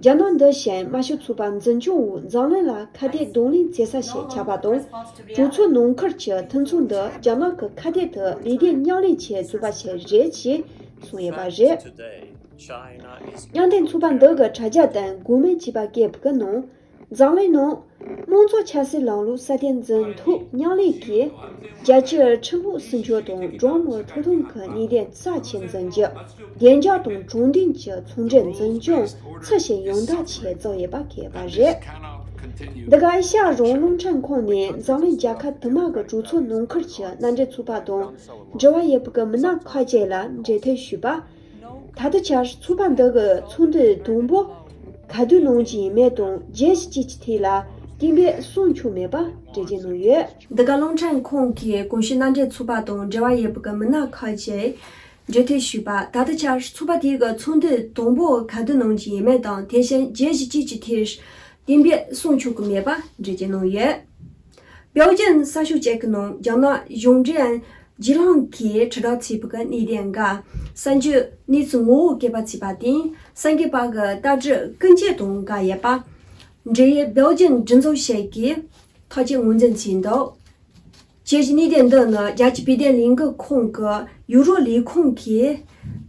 རྒྱ་ནག་འདི་བཞིན་དམར་ཤོག་ཚོགས་པ་འཛིན་སྐྱོང་འོག་འཛམ་གླིང་ལ་ཁ་གཏད་གདོང་ལེན་བྱེད་ས་ཞིག་ཆགས་པ་དང་། གྲོས་ཚོགས་ནང་ཁུལ་གྱི་མཐུན་ཚོགས་འདི་རྒྱ་ནག་གི་ཁ་གཏད་དུ་ལས་དོན་མཉམ་ལེན་ཆེད་བཟོས་པ་ཞིག་རེད་ཅེས་གསུངས་ཡོད་པ་རེད། མཉམ་འབྲེལ་ཚོགས་པ་འདི་གི་དྲ་རྒྱ་སྟེང་དགོས་མེད་བྱས་པ་སྐད་བུད་གི་ནང་། འཛམ་གླིང་ནང་དམངས་གཙོ་ཆབ་སྲིད་ལམ་ལུགས་སྲ་བརྟན་འཛིན་ཐུབ། མཉམ་ལས་ཀྱིས་རྒྱལ་སྤྱིའི་ཁྲིམས་ལུགས་སྲིད་འབྱོར་དང་འགྲོ་བ་མིའི་ཐོབ་ཐང་གི་གནས་སྟངས་རྩ་ཆེན་འཛིན་རྒྱུ། བདེ་འཇགས་དང་དྲང་བདེན་གྱི་ཚོང་འབྲེལ་འཛིན་སྐྱོང་ཚུལ་བཞིན་ཡང་དག་ཆེད་བརྩམས་ཡོད་པ་གསལ་པ་རེད། འདི་ག་ཨེ་ཤ་ཡ་རང་དབང་རླུང་འཕྲིན་ཁང་ནས་འཛམ་གླིང་རྒྱལ་ཁབ་དུ་མ་གི་གྲོས་ཚོགས་ནང་ཁུལ་གྱི་མནའ་འབྲེལ་ཚོགས་པ་དང་འབྲེལ་བ་ཡོད་པའི་མི་སྣ་ཁག་ཅིག་ལ་འབྲེལ་མཐུད་ཞུས་པ། ད་ལྟའི་ཆར་ཚོགས་པ་འདི་གི་ཚོགས་འདུ་དང་པོ་ག་དུས་གནང་རྒྱུ་ཡིན་མིན་དང་རྒྱལ་སྤྱི་གཅིག་གི་ཐད་ལ་གཏན་འབེབས་གསུང་བྱུང་མེད་པ་འགྲེལ་བརྗོད་གནང་ཡོད། འདི་ག་རླུང་འཕྲིན་ཁང་གིས་གོང་ཞུས་མནའ་འབྲེལ་ཚོགས་པ་དང་འབྲེལ་བ་ཡོད་པའི་མི་སྣ་ཁག་ཅིག་འབྲེལ་མཐུད་ཞུས་པ། ད་ལྟའི་ཆར་ཚོགས་པ་དེ་གི་ཚོགས་འདུ་དང་པོ་ག་དུས་གནང་རྒྱུ་ཡིན་མིན་དང་དེ་བཞིན་རྒྱལ་སྤྱི་གཅིག་གི་ཐད་གཏན་འབེབས་གསུང་བྱུང་གི་མེད་པ་འགྲེལ་བརྗོད་གནང་ཡོད། པེའོ་ཅིན་གསར་ཤོག་ཅིག་གི་ནང་རྒྱ་ནག་གཞུང་འབྲེལ་ རྗེས་ལྷུང་གི་དྲིལ་བསྒྲགས་བྱས་པའི་གནད་དོན་འགའ། གསར་འགྱུར་གནས་ཚུལ་ངོ་བོ་སྐྱེལ་བ་བྱས་པ་དེ་གསར་འགོད་པ་གི་ལྟ་གྲུབ་ཀུན་སྤྱོད་དང་འགལ་ཡོད་པ། འབྲེལ་ཡོད་སྦེལ་ཇམ་སྒྲིག་འཛུགས་ཤིག་གིས་ཐག་གཅོད་ངོས་འཛིན་བྱས་འདུག་བཅའ་གཞི་གནད་དོན་འདི་ནི་རྒྱལ་སྤྱིའི་བོད་དོན་ལས་འགུལ་ཁང་གི་ཡུ་རོབ་ལས་ཁུངས་ཀྱིས་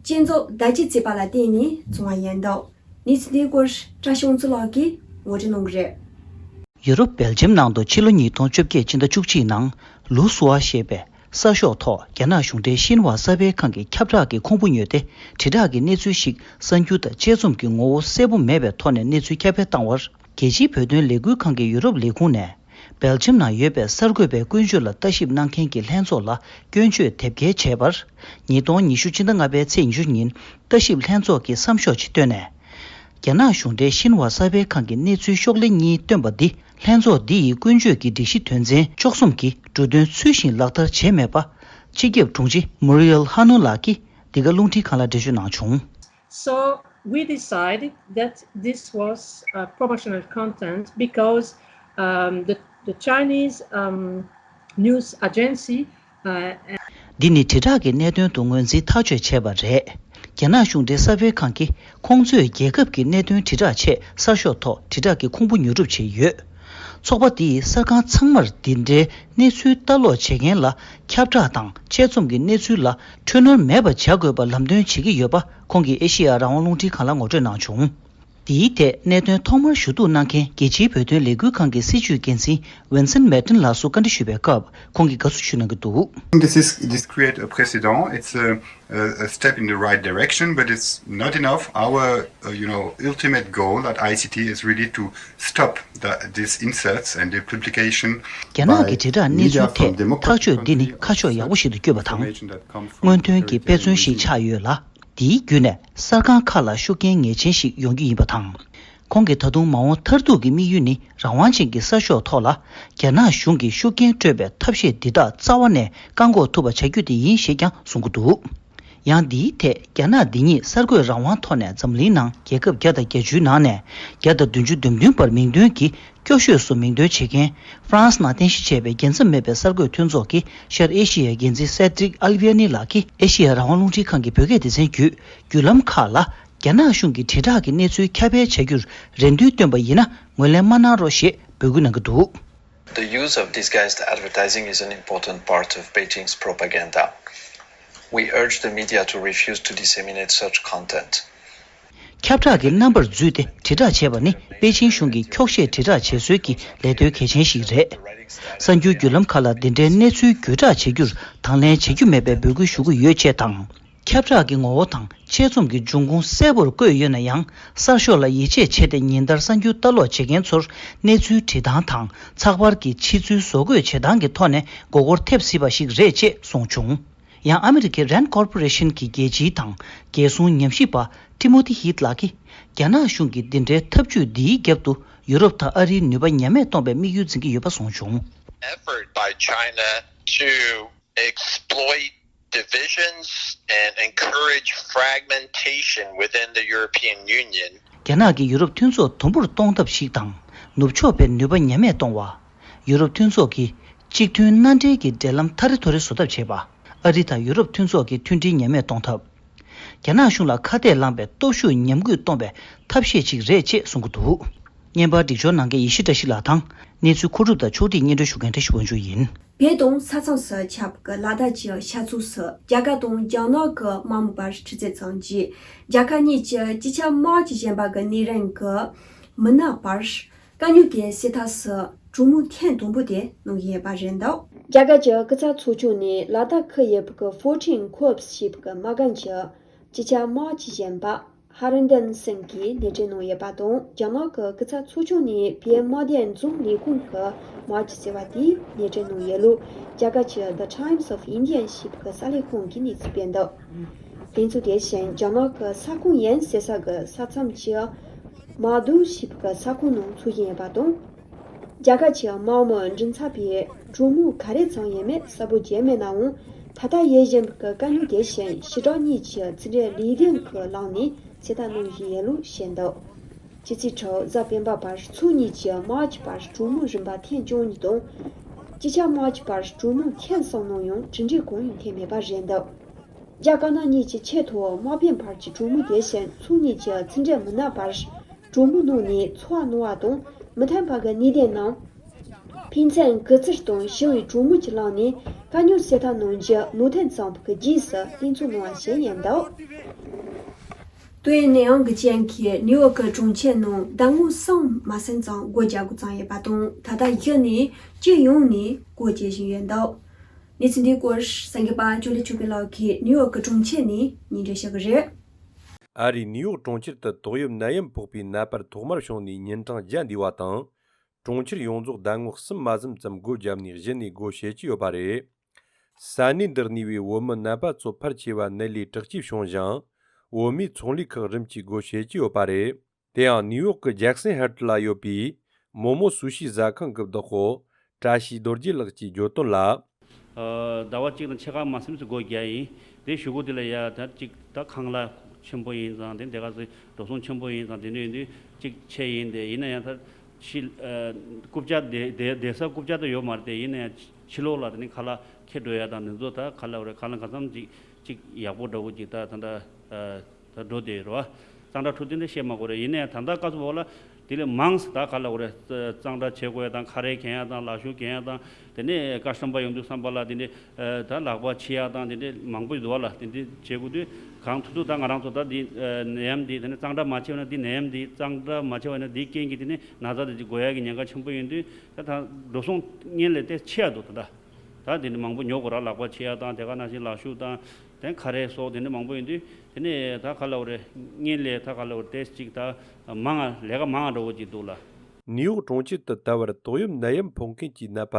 སྐྱོན་འཛུགས་བརྡ་ཁྱབ་བྱས་པ་ལ་བརྟེན་ནས་བྱུང་བ་ཡིན་འདུག་གནས་ཚུལ་འདིའི་སྐོར་བཀྲ་ཤིས་དབང་ཕྱུག་ལགས་ཀྱིས་ངོ་སྤྲོད་གནང་གི་རེད། ཡུ་རོབ་སྦེལ་ཇམ་ནང་དུ་ཕྱི་ལོ་ཉིས་སྟོང་བཅོ་བརྒྱད་སྤྱི་ཟླ་བཅུ་གཅིག་ནང་ལུ་སུ་ཝ་ཞེས་པའི་གསར་ཤོག་ཐོག་རྒྱ་ནག་གཞུང་འབྲེལ་ཤིན་ཧྭ་གསར་སྤེལ་ཁང་གི་ཁྱབ་བསྒྲགས་ཀྱི་ཁུང་བུ་ཉོས་ཏེ། དྲིལ་བསྒྲགས་ཀྱི་གནས་ཚུལ་ཞིག་གསར་འགྱུར་དང་དཔྱད་རྩོམ་གྱི་ངོ་བོ་གསལ་པོ་མེད་པའི་ཐོག་ནས་གནས་ཚུལ་ཁྱབ་སྤེལ་བཏང་བར། རྒྱལ་སྤྱིའི་བོད་དོན་ལས་འགུལ་ཁང་གི་ཡུ་རོབ་ལས་ཁུངས་ནས། སྦེལ་ཇམ་ནང་ཡོད་པའི་གསར་འགོད་པའི་ཀུན་སྤྱོད་ལ་ལྟ་ཞིབ་གནང་མཁན་གྱི་ལྷན་ཚོགས་ལ་སྐྱོན་བརྗོད་དེབ་སྐྱེལ་བྱས་པར། ཉིས་སྟོང་ཉི་ཤུ་སྤྱི་ཟླ་ལྔ་པའི་ཚེས་ཉི་ཤུ་ཉིན་ལྟ་ཞིབ་ལྷན་ཚོགས་ཀྱིས་བསམ་ཤོག་ཅིག་བཏོན་ནས། རྒྱ་ནག་གཞུང་འབྲེལ་ཤིན་ཧྭ་གསར་སྤེལ་ཁང་གི་གནས་ཚུལ་ཤོག་ལྷེ་གཉིས་བཏོན་པ་འདི་ལྷན་ཚོགས་འདི་ཡི་ཀུན་སྤྱོད་ཀྱི་སྒྲིག་གཞི་དོན་ཚན་བཅུ་གསུམ་གྱི་འབྲུ་དོན་ཚུལ་བཞིན་ལག་བསྟར་བྱས་མེད་པ། སྤྱི་ཁྱབ་དྲུང་ཆེ་མུ་རི་ཡལ་ཧ་ནུ་ལགས་ཀྱིས་འདི་ག་རླུང་འཕྲིན་ཁང་ལ་འགྲེལ་བརྗོད་གནང་བྱུང་། So we decided that this was uh, promotional content because um, the, the Chinese um, news agency uh, འདི་ནི་དྲིལ་བསྒྲགས་ཀྱི་གནད་དོན་དུ་ངོས་འཛིན་ཐག་གཅོད་བྱས་པ་རེད། རྒྱ་ནག་གཞུང་འབྲེལ་གསར་སྤེལ་ཁང་གིས་ཁོང་ཚོས་རྒྱལ་ཁབ་ཀྱི་གནད་དོན་དྲིལ་བསྒྲགས་ཆེད་གསར་ཤོག་ཐོག་དྲིལ་བསྒྲགས་ཀྱི་ཁུང་བུ་ཉོ་སྒྲུབ་བྱས་ཡོད། ཚོགས་པ་འདིས་གསར་ཁང་ཚང་མར་འདི་འདྲའི་གནས་ཚུལ་ལྟ་ཀློག་བྱེད་མཁན་ལ་ཁྱབ་བསྒྲགས་དང་དཔྱད་རྩོམ་གྱི་གནས་ཚུལ་ལ་འཁྲུལ་སྣང་མེད་པ་བྱ་དགོས་པ་ལམ་སྟོན་བྱེད་ཀྱི་ཡོད་པ་ཁོང་གིས་ཨེ་ཤེ་ཡ་རང་དབང་རླུང་འཕྲིན་ཁང་ལ་ངོ་སྤྲོད་གནང་བྱུང་། འདིའི་ཐད་གནད་དོན་ཐོག་མར་ཞུ་གཏུག་གནང་མཁན་རྒྱལ་སྤྱིའི་བོད་དོན་ལས་འགུལ་ཁང་གི་སྲིད་བྱུས་འགན་འཛིན་ཝིན་སན་མེ་ཏིན་ལགས་སུ་བཀའ་འདྲི་ཞུས་པའི་སྐབས་ཁོང་གིས་དགའ་བསུ་ཞུ་གནང་གི་འདུག This is, this create a precedent. It's a, a, a step in the right direction, but it's not enough. Our, uh, you know, ultimate goal at I C T is really to stop the, these inserts and the publication རྒྱ་ནག་གི་དྲིལ་བསྒྲགས་གནས་ཚུལ་ཐད་ཐག་གཅོད་འདི་ནི་ཁ་ཕྱོགས་ཡག་པོ་ཞིག་ཏུ་བསྐྱོད་པ་དང་། སྔོན་ཐོན་གྱི་དཔེ་མཚོན་ཞིག་ཆགས་ཡོད་ལ། འདིའི་བརྒྱུད་ནས་གསར་ཁང་ཁག་ལ་ཤུགས་རྐྱེན་ངེས་ཅན་ཞིག་ཡོང་རྒྱུ་ཡིན་པ་དང་། ཁོང་གིས་ད་དུང་མ་འོངས་མཐར་ཐུག་གི་དམིགས་ཡུལ་ནི་རང་དབང་ཅན་གྱི་གསར་ཤོག་ཐོག་ལ་རྒྱ་ནག་གཞུང་གིས་ཤུགས་རྐྱེན་སྤྲོད་པའི་ཐབས་ཤེས་འདི་དག་རྩ་བ་ནས་བཀག་འགོག་ཐུབ་པ་བྱ་རྒྱུ་དེ་ཡིན་ཞེས་ཀྱང་གསུང་གི་འདུག་ཡང་འདིའི་ཐད་རྒྱ་ནག་འདི་ཉིད་གསར་འགོད་རང་དབང་ཐོག་ནས་འཛམ་གླིང་ནང་རྒྱལ་ཁབ་བརྒྱ་དང་བརྒྱད་ཅུའི་ནང་ནས་བརྒྱ་དང་བདུན་ཅུ་དོན་བདུན་བར་མིང་འདོན་གྱིས་སྐྱོ་ཤོས་སུ་མིང་འདོན་བྱེད་མཁན་ཧྥ་རན་སི་ནང་རྟེན་གཞི་བྱས་པའི་རྒྱལ་མཚམས་མེད་པའི་གསར་འགོད་མཐུན་ཚོགས་ཀྱི་ཤར་ཨེ་ཤི་ཡའི་འགན་འཛིན་སེ་ཏྲིག་ཨལ་བྷི་ཡ་ནི་ལགས་ཀྱིས་ཨེ་ཤི་ཡ་རང་དབང་རླུང་འཕྲིན་ཁང་གི་བོད་སྐད་སྡེ་ཚན་བརྒྱུད་བརྒྱུད་ལམ་ཁག་ལ་རྒྱ་ནག་གཞུང་གིས་དྲིལ་བསྒྲགས་ཀྱི་གནས་ཚུལ་ཁྱབ་སྤེལ་བྱ་རྒྱུར་རེ་འདུན་བཏོན་པ་ཡིན་ན་ངོས་ལེན་མ་གནང་རོགས་ཞེས་འབོད་སྐུལ་གནང་གི་འདུག The use of disguised advertising is an important part of Beijing's propaganda. We urge the media to refuse to disseminate such content. ཁྱབ་བསྒྲགས་ཀྱི་རྣམ་པར་བརྫུས་ཏེ་དྲིལ་བསྒྲགས་བྱས་པ་ནི་པེ་ཅིང་གཞུང་གིས་འཁྱོག་བཤད་དྲིལ་བསྒྲགས་བྱེད་སྲོལ་གྱི་ལས་དོན་གལ་ཆེན་ཞིག་རེད། གསར་འགྱུར་བརྒྱུད་ལམ་ཁག་ལ་འདི་འདྲའི་གནས་ཚུལ་བརྒྱུད་བསྒྲགས་བྱེད་རྒྱུར་དང་ལེན་བྱེད་རྒྱུ་མེད་པའི་འབོད་སྐུལ་ཞུ་གི་ཡོད་ཅེས་དང་། ཁྱབ་བསྒྲགས་ཀྱི་ངོ་བོ་དང་དཔྱད་རྩོམ་གྱི་འབྱུང་ཁུངས་གསལ་པོར་བཀོད་ཡོད་ན་ཡང་། གསར་ཤོག་ལ་ཡིད་ཆེས་བྱས་ཏེ་ཉིན་ལྟར་གསར་འགྱུར་ལྟ་ཀློག་བྱེད་མཁན་ཚོར་གནས་ཚུལ་འབྲི་སྟངས་དང་ཚགས་པར་གྱི་ཕྱི་ཚུལ་བཟོ་འགོད་བྱེད་སྟངས་ཀྱི་ཐོག་ནས་མགོ་སྐོར་ཐེབས་སྲིད་པ་ཞིག་རེད་ཅེས་གསུངས་བྱུང་། ཡང་ཨ་མི་རི་ཀའི་རན་ཀོར་པོ་རེ་ཤན་གྱི་རྒྱལ་སྤྱིའི་དང་རྒྱལ་སྲུང་ཉམས་ཞིབ་པ་ཊི་མོ་ཐི་ཧིད་ལགས་ཀྱིས། རྒྱ་ནག་གཞུང་གིས་འདི་འདྲའི་ཐབས་ཇུས་འདིའི་རྒྱབ་ཏུ་ཡུ་རོབ་དང་ཨ་རིའི་ནུས་པ་ཉམས་དམས་གཏོང་བའི་དམིགས་ཡུལ་འཛིན་གྱི་ཡོད་པ་གསུངས་བྱུང་། Effort by China to exploit divisions and encourage fragmentation within the European Union. རྒྱ་ནག་གིས་ཡུ་རོབ་མཐུན་ཚོགས་དུམ་བུར་གཏོང་ཐབས་ཤིག་དང་། ནུབ་ཕྱོགས་པའི་ནུས་པ་ཉམས་དམས་གཏོང་བ། ཡུ་རོབ་མཐུན་ཚོགས་ཀྱི་གཅིག་མཐུན་མནའ་འབྲེལ་གྱི་འབྲེལ་ལམ་ཐ་རེ་ཐོ་རེ་བཟོ་ཐབས་བྱེད་པ། ཨ་རི་དང་ཡུ་རོབ་མཐུན་ཚོགས་ཀྱི་མཐུན་སྒྲིལ་ཉམས་དམས་གཏོང་ཐབས། རྒྱ་ནག་གཞུང་ལ་ཁ་གཏད་བླངས་པའི་སྟོབས་ཤུགས་ཉམས་རྒུད་གཏོང་བའི་ཐབས་ཤེས་ཤིག་རེད་ཅེས་གསུང་གི་འདུག་བརྙན་པར་སྒྲིག་སྦྱོར་གནང་མཁན་ཡེ་ཤེས་བཀྲ་ཤིས་ལགས་དང་། གནས་ཚུལ་མཁོ་སྒྲུབ་དང་ཕྱོགས་སྒྲིག་སྙན་སྒྲོན་ཞུ་མཁན་བཀྲ་ཤིས་དབང་ཕྱུག་ཡིན། བོད་དང་ས་མཚམས་སུ་ཁྱབ་ཀྱི་ལ་དྭགས་ཀྱི་ཤར་ཕྱོགས་སུ་རྒྱ་གར་དང་རྒྱ་ནག་གི་དམག་མི་བར་འཁྲུག་རྩོད་བྱུང་རྗེས། རྒྱལ་ཁབ་གཉིས་ཀྱི་སྤྱི་ཁྱབ་དམག་སྤྱི་གཞོན་པ་གི་ནུས་རིམ་གྱི་མི་སྣ་བར་དཀའ་རྙོག་གི་གསེབ་ཐག་སུ་གྲོས་མོལ་ཐེངས་དང་པོ་དེ་གནང་ཡོད་པ་རེད་འདུག་རྒྱ་གར་གྱི་སྐུ་ཚབ་ཚོགས་ཆུང་ནས་ལ་དྭགས་ཁུལ་ཡོད་པའི་གི་ཕོར་ཊིན་ཁོར་པས་ཞེས་པའི་གི་དམག་སྒར་གྱི་སྤྱི་ཁྱབ་དམག་སྤྱི་གཞོན་པ་ཧ་རི་འདན་སིང་གིས་སྣེ་ཁྲིད་གནང་ཡོད་པ་དང་། རྒྱ་ནག་གི་སྐུ་ཚབ་ཚོགས་ཆུང་ནས་བོད་དམག་སྡེ་འཛིན་ལས་ཁུངས་ཀྱི་དམག་སྤྱི་ཟེར་བ་དེས་སྣེ་ཁྲིད་གནང་ཡོད་ལུགས་རྒྱ་གར་གྱི་The Times of India ཞེས་པའི་གི་གསར་ལས་ཁང་གིས་གནས་ཚུལ་སྤེལ་འདུག་དེ་ཚོ་དེ་བཞིན་རྒྱ་ནག་གི་ས་ཁོངས་ཡིན་ཟེར་ས་གི་ས་མཚམས་ཀྱི་མ་དུ་ཞེས་པའི་གི་ས་ཁོངས་ནང་འཚོགས་བཞིན་ཡོད་པ་དང་། རྒྱ་གར་གྱི་དམག་མི་མགྲིན་ཚབ་པས་གྲོས་མོལ་ག་རེ་བྱུང་ཡོད་མེད་གསལ་པོ་བརྗོད་མེད་ནའང་། ད་ལྟ་ཡོད་བཞིན་པའི་དཀའ་རྙོག་དེ་བཞིན་ཕྱི་དྲག་གཉིས་ཀྱི་ཕྱི་འབྲེལ་ལས་དོན་གྱི་ལམ་ནས་སེལ་ཐབས་གནང་བཞིན་ཡོད་ལུགས་བཤད་འདུག་སྤྱི་ཚེས་དྲུག་གཟའ་སྤེན་པ་བར་ཕྱོགས་གཉིས་ཀྱི་དམག་སྤྱི་བར་གྲོས་མོལ་རིམ་པ་ཐེངས་བཅུ་གཉིས་དང་། སྤྱི་ཁྱབ་དམག་སྤྱི་བར་གྲོས་མོལ་ཁྱོན་བསྡོམས་གནང་ཡང་གྲུབ་འབྲས་གང་ཡང་ཐོན་མེད་པ་རེད་འདུག་རྒྱ་དཀར་ནག་གཉིས་ཀྱི་ཆེས་མཐོ་བའི་དམག་དཔོན་བར་གྱི་གྲོས་མོལ་དེ་བཞིན་ཕྱོགས་གཉིས་ཀྱི་ཕྱི་འབྲེལ་མི་སྣ་བར་གྲོས་མོལ་གནང་ནས་ཚོར་བ་གནང་བ་དང་མི་མཐུན་པ་གི་གནད་དོན་རྣམས་ཕན་ཚུན་གུས་བརྩི་དང་ཞི་བའི་གྲོས་མོལ་གྱི་ལམ་ནས་བཀའ་མོལ་ཞུ་ཐབས་གནང་རྒྱུ་མོས་མཐུན་བྱུང་བ་གི་རྗེས་སུ་གཏན་ཚུགས་གནང་བ་ཞིག་ཡིན་འདུག་ཏུའེ་ནན་ཨང་གི་ཅན་གྱིས་ནིའུ་ཡོག་གི་གྲོང་ཁྱེར་ནང་ཟླ་ངོ་གསུམ་མ་ཟིན་ཙམ་སྒོ་རྒྱག་དགོས་ཙམ་ཡོད་པ་དང་། ད་ལྟ་གཞི་ནས་སྤྱི་ཡོངས་ནས་སྒོ་འབྱེད་བཞིན་ཡོད་འདུག་གནས་ཚུལ་འདིའི་སྐོར་གསར་འགོད་པ་ཅོ་ལི་ཆོས་འཕེལ་ལགས་ཀྱིས་ནིའུ་ཡོག་གི་གྲོང་ཁྱེར་ནས་སྙན་སྒྲོན་ཞུ་གི་རེད། ཨ་རིའི་ནིའུ་ཡོག་གྲོང་ཁྱེར་དུ་ཏོག་དབྱིབས་ནད་ཡམས་ཕོག་པའི་ནད་པར་ཐོག་མར་བྱུང་ནས་ཉིན་གྲངས་བརྒྱ་འདས་པ་དང་། གྲོང་ཁྱེར་ཡོངས་རྫོགས་ཟླ་ངོ་གསུམ་མ་ཟིན་ཙམ་སྒོ་བརྒྱབ་ནས་གཞི་ནས་སྒོ་ཕྱེ་ཀྱི་ཡོད་པ་རེད། ས་གནས་འདིར་གནས་པའི་བོད་མི་ནད་པ་ཚོ་ཕལ་ཆེ་བ་ནད་ལས་དྲག་སྐྱེད་བྱུང་ཞིང་། བོད་མིའི་ཚོང་ལས་ཁག་རིམ་གྱིས་སྒོ་ཕྱེ་ཀྱི་ཡོད་པ་རེད། དེ་ཡང་ནིའུ་ཡོག་གི་ཇེག་སན་ཧེལ་ལ་ཡོད་པའི་མོ་མོ་སུ་ཤི་ཟ་ཁང་གི་བདག་པོ་བཀྲ་ཤིས་རྡོ་རྗེ་ལགས་ཀྱིས་བརྗོད་དོན་ལ། ཨ། ཟླ་བ་གཅིག་དང་ཕྱེད་ཀ་མ་ཟིན་ཙམ་སྒོ་བརྒྱབ་ཡིན། དེ་གཞུག་གུ་དེ་ལ་ཡ་ད་གཅིག་ད་ཁང་གླ་ཆེན་པོ་ཡིན་ཙང་། དེ་དེ་ག་ཚོད་འགྲོ་སོང་ཆེན་པོ་ཡིན་ཙང་། དེ་འདྲ་ཡིན་དུས་གཅིག་ཆད་ཡིན། དེ་ཡིན་ན་ཡང་ད་ཕྱི་ཨ་རྐུབ་བཀྱག་དེ་དེ་བསྡད་ས་རྐུབ་བཀྱག་ད་ཡོད་མ་རེད། དེ་ཡིན་ན་ཡང་ཕྱི་ལོགས་ལ་དེ་ནི་ཁ་ལག་འཁྱེར་འགྲོ་ཡ་དང་། དེ་ཚོ་ད་ག་ལབ་དགོས་རེད། ཁ་ལག་གང་འཚམ་ཅིག་ཅིག་ཡག་པོ་འདྲ་བོ་ཅིག་ད་ད་ད་ཨ། ད་འགྲོ་བསྡད་ཡོད་རེད་བ། གཙང་སྦྲ་འཕྲོད་བསྟེན་དེ་བཤད་མ་དགོས་རེད། ཡིན་ནའི་ད་ལྟ་སྐབས་སུ་བབ་ལ་དེ་ལས་མང་ཙམ་ད་ག་ལབ་དགོས་རེད། གཙང་སྦྲ་བྱེད་དགོས་ཡ་དང་། ཁ་རས་གྱོན་ཡ་དང་། ལག་ཤུབས་གྱོན་ཡ་དང་། དེ་ནས་བཀའ་ཤམ་པ་ཡོང་དུས་ཙམ་པ་ལ་དེ་འདྲའི་ད་ལག་པ་ཕྱི་ཡ་དང་། དེ་འདྲའི་མང་པོ་འདུག་བ་ལ། དེ་འདྲའི་བྱེད་དགོས་དུས་གང་ཐུབ་ཐུབ་ད་ང་རང་ཚོ་ད་འདི་ནད་ཡམས་འདི་དེ་ནས་གཙང་སྦྲ་མ་བྱས་པ་ན། འདི་ནད་ཡམས་འདི་གཙང་སྦྲ་མ་བྱས་པ་ན་འདིའི་རྐྱེན་གྱིས་དེ་ནས་ན་ཚ་དེ་འགོ་ཡ་གི་ཉེན་ཁ་ཆེན་པོ་ཡིན་དུས། ད་ད་འགྲོ་སོང་སྔོན་ལས་དེ་ཆེ་ཡ་འདུག་ད་ལྟ། ད་དེ་འདྲ་མང་པོ་ཉོ་དགོས་ར། ལག་པ་ཕྱི་ཡ་དང་། དེ་ག་ནང་བཞིན་ལག་ཤུབས་དང་། དེ་ཁ་རས་སོགས་དེ་འདྲ་མང་པོ་ཡིན་དུས། དེ་ནས་ད་ག་ལབ་དགོས་རེད། སྔོན་ལས་ད་ག་ལབ་དགོས་རེད། དེ་གཅིག་ད་མང་ང་ལས་ཀ་མང་ང་འགྲོ་བོ་གཅིག་འདུག་ལ། ནིའུ་ཡོག་གྲོང་ཁྱེར་དུ་ད་བར་ཏོག་དབྱིབས་ནད་ཡམས་ཕོག་མཁན་གྱི་ནད་པ་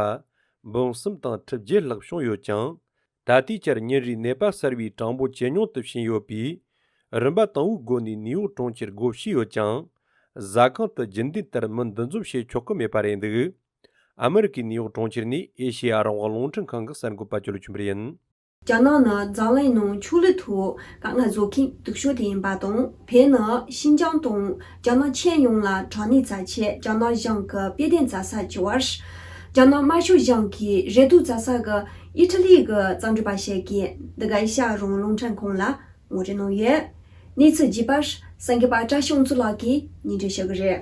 འབུམ་གསུམ་དང་ཁྲི་བརྒྱད་ལྷག་བྱུང་ཡོད་ཅིང་། ད་ལྟའི་ཆར་ཉིན་རེའི་ནད་པ་གསར་བའི་གྲངས་འབོར་ཇེ་ཉུང་དུ་ཕྱིན་ཡོད་པས། རིམ་པ་དང་པོའི་སྒོ་ནས་ནིའུ་ཡོག་གྲོང་ཁྱེར་སྒོ་ཕྱེ་ཡོད་ཅིང་། ཟ་ཁང་དུ་རྒྱུན་ལྡན་ལྟར་མི་འདུ་འཛོམས་བྱེད་ཆོག་གི་མེད་པ་རེད་འདུག་ཨ་མི་རི་ཀའི་ནིའུ་ཡོག་གྲོང་ཁྱེར་ནས་ཨེ་ཤེ་ཡ་རང་དབང་རླུང་འཕྲིན་ཁང་གི་གསར་འགོད་པ་ཅོ་ལི་ཆོས་འཕེལ་ཡིན། རྒྱ་ནག་ནི་འཛམ་གླིང་ནང་ཕྱོགས་ལས་ཐོག་དཀའ་ངལ་བཟོ་མཁན་སྡུག་ཤོས་དེ་ཡིན་པ་དང་། བོད་ནི་ཤིན་ཅང་དང་རྒྱ་ནག་ཁྱོན་ཡོངས་ལ་དྲག་གནོན་བྱ་ཆེད་རྒྱ་ནག་གཞུང་གི་དཔེ་སྟོན་མཛད་ས་བྱེད་པར། རྒྱ་ནག་དམར་ཤོག་གཞུང་གིས་རེ་ལྟོས་མཛད་ས་གི་ཨི་ཊ་ལི་གི་གཙང་སྦྲ་པ་ཞིག་གིས་འདི་ག་ཨེ་ཤ་ཡ་རང་དབང་རླུང་འཕྲིན་ཁང་ལ་ངོ་སྤྲོད་གནང་ཡོད། གནས་ཚུལ་རྒྱས་པར་གསར་འགོད་པ་བཀྲ་ཤིས་དབང་ཕྱུག་ལགས་ཀྱིས་སྙན་སྒྲོན་ཞུ་གི་རེད།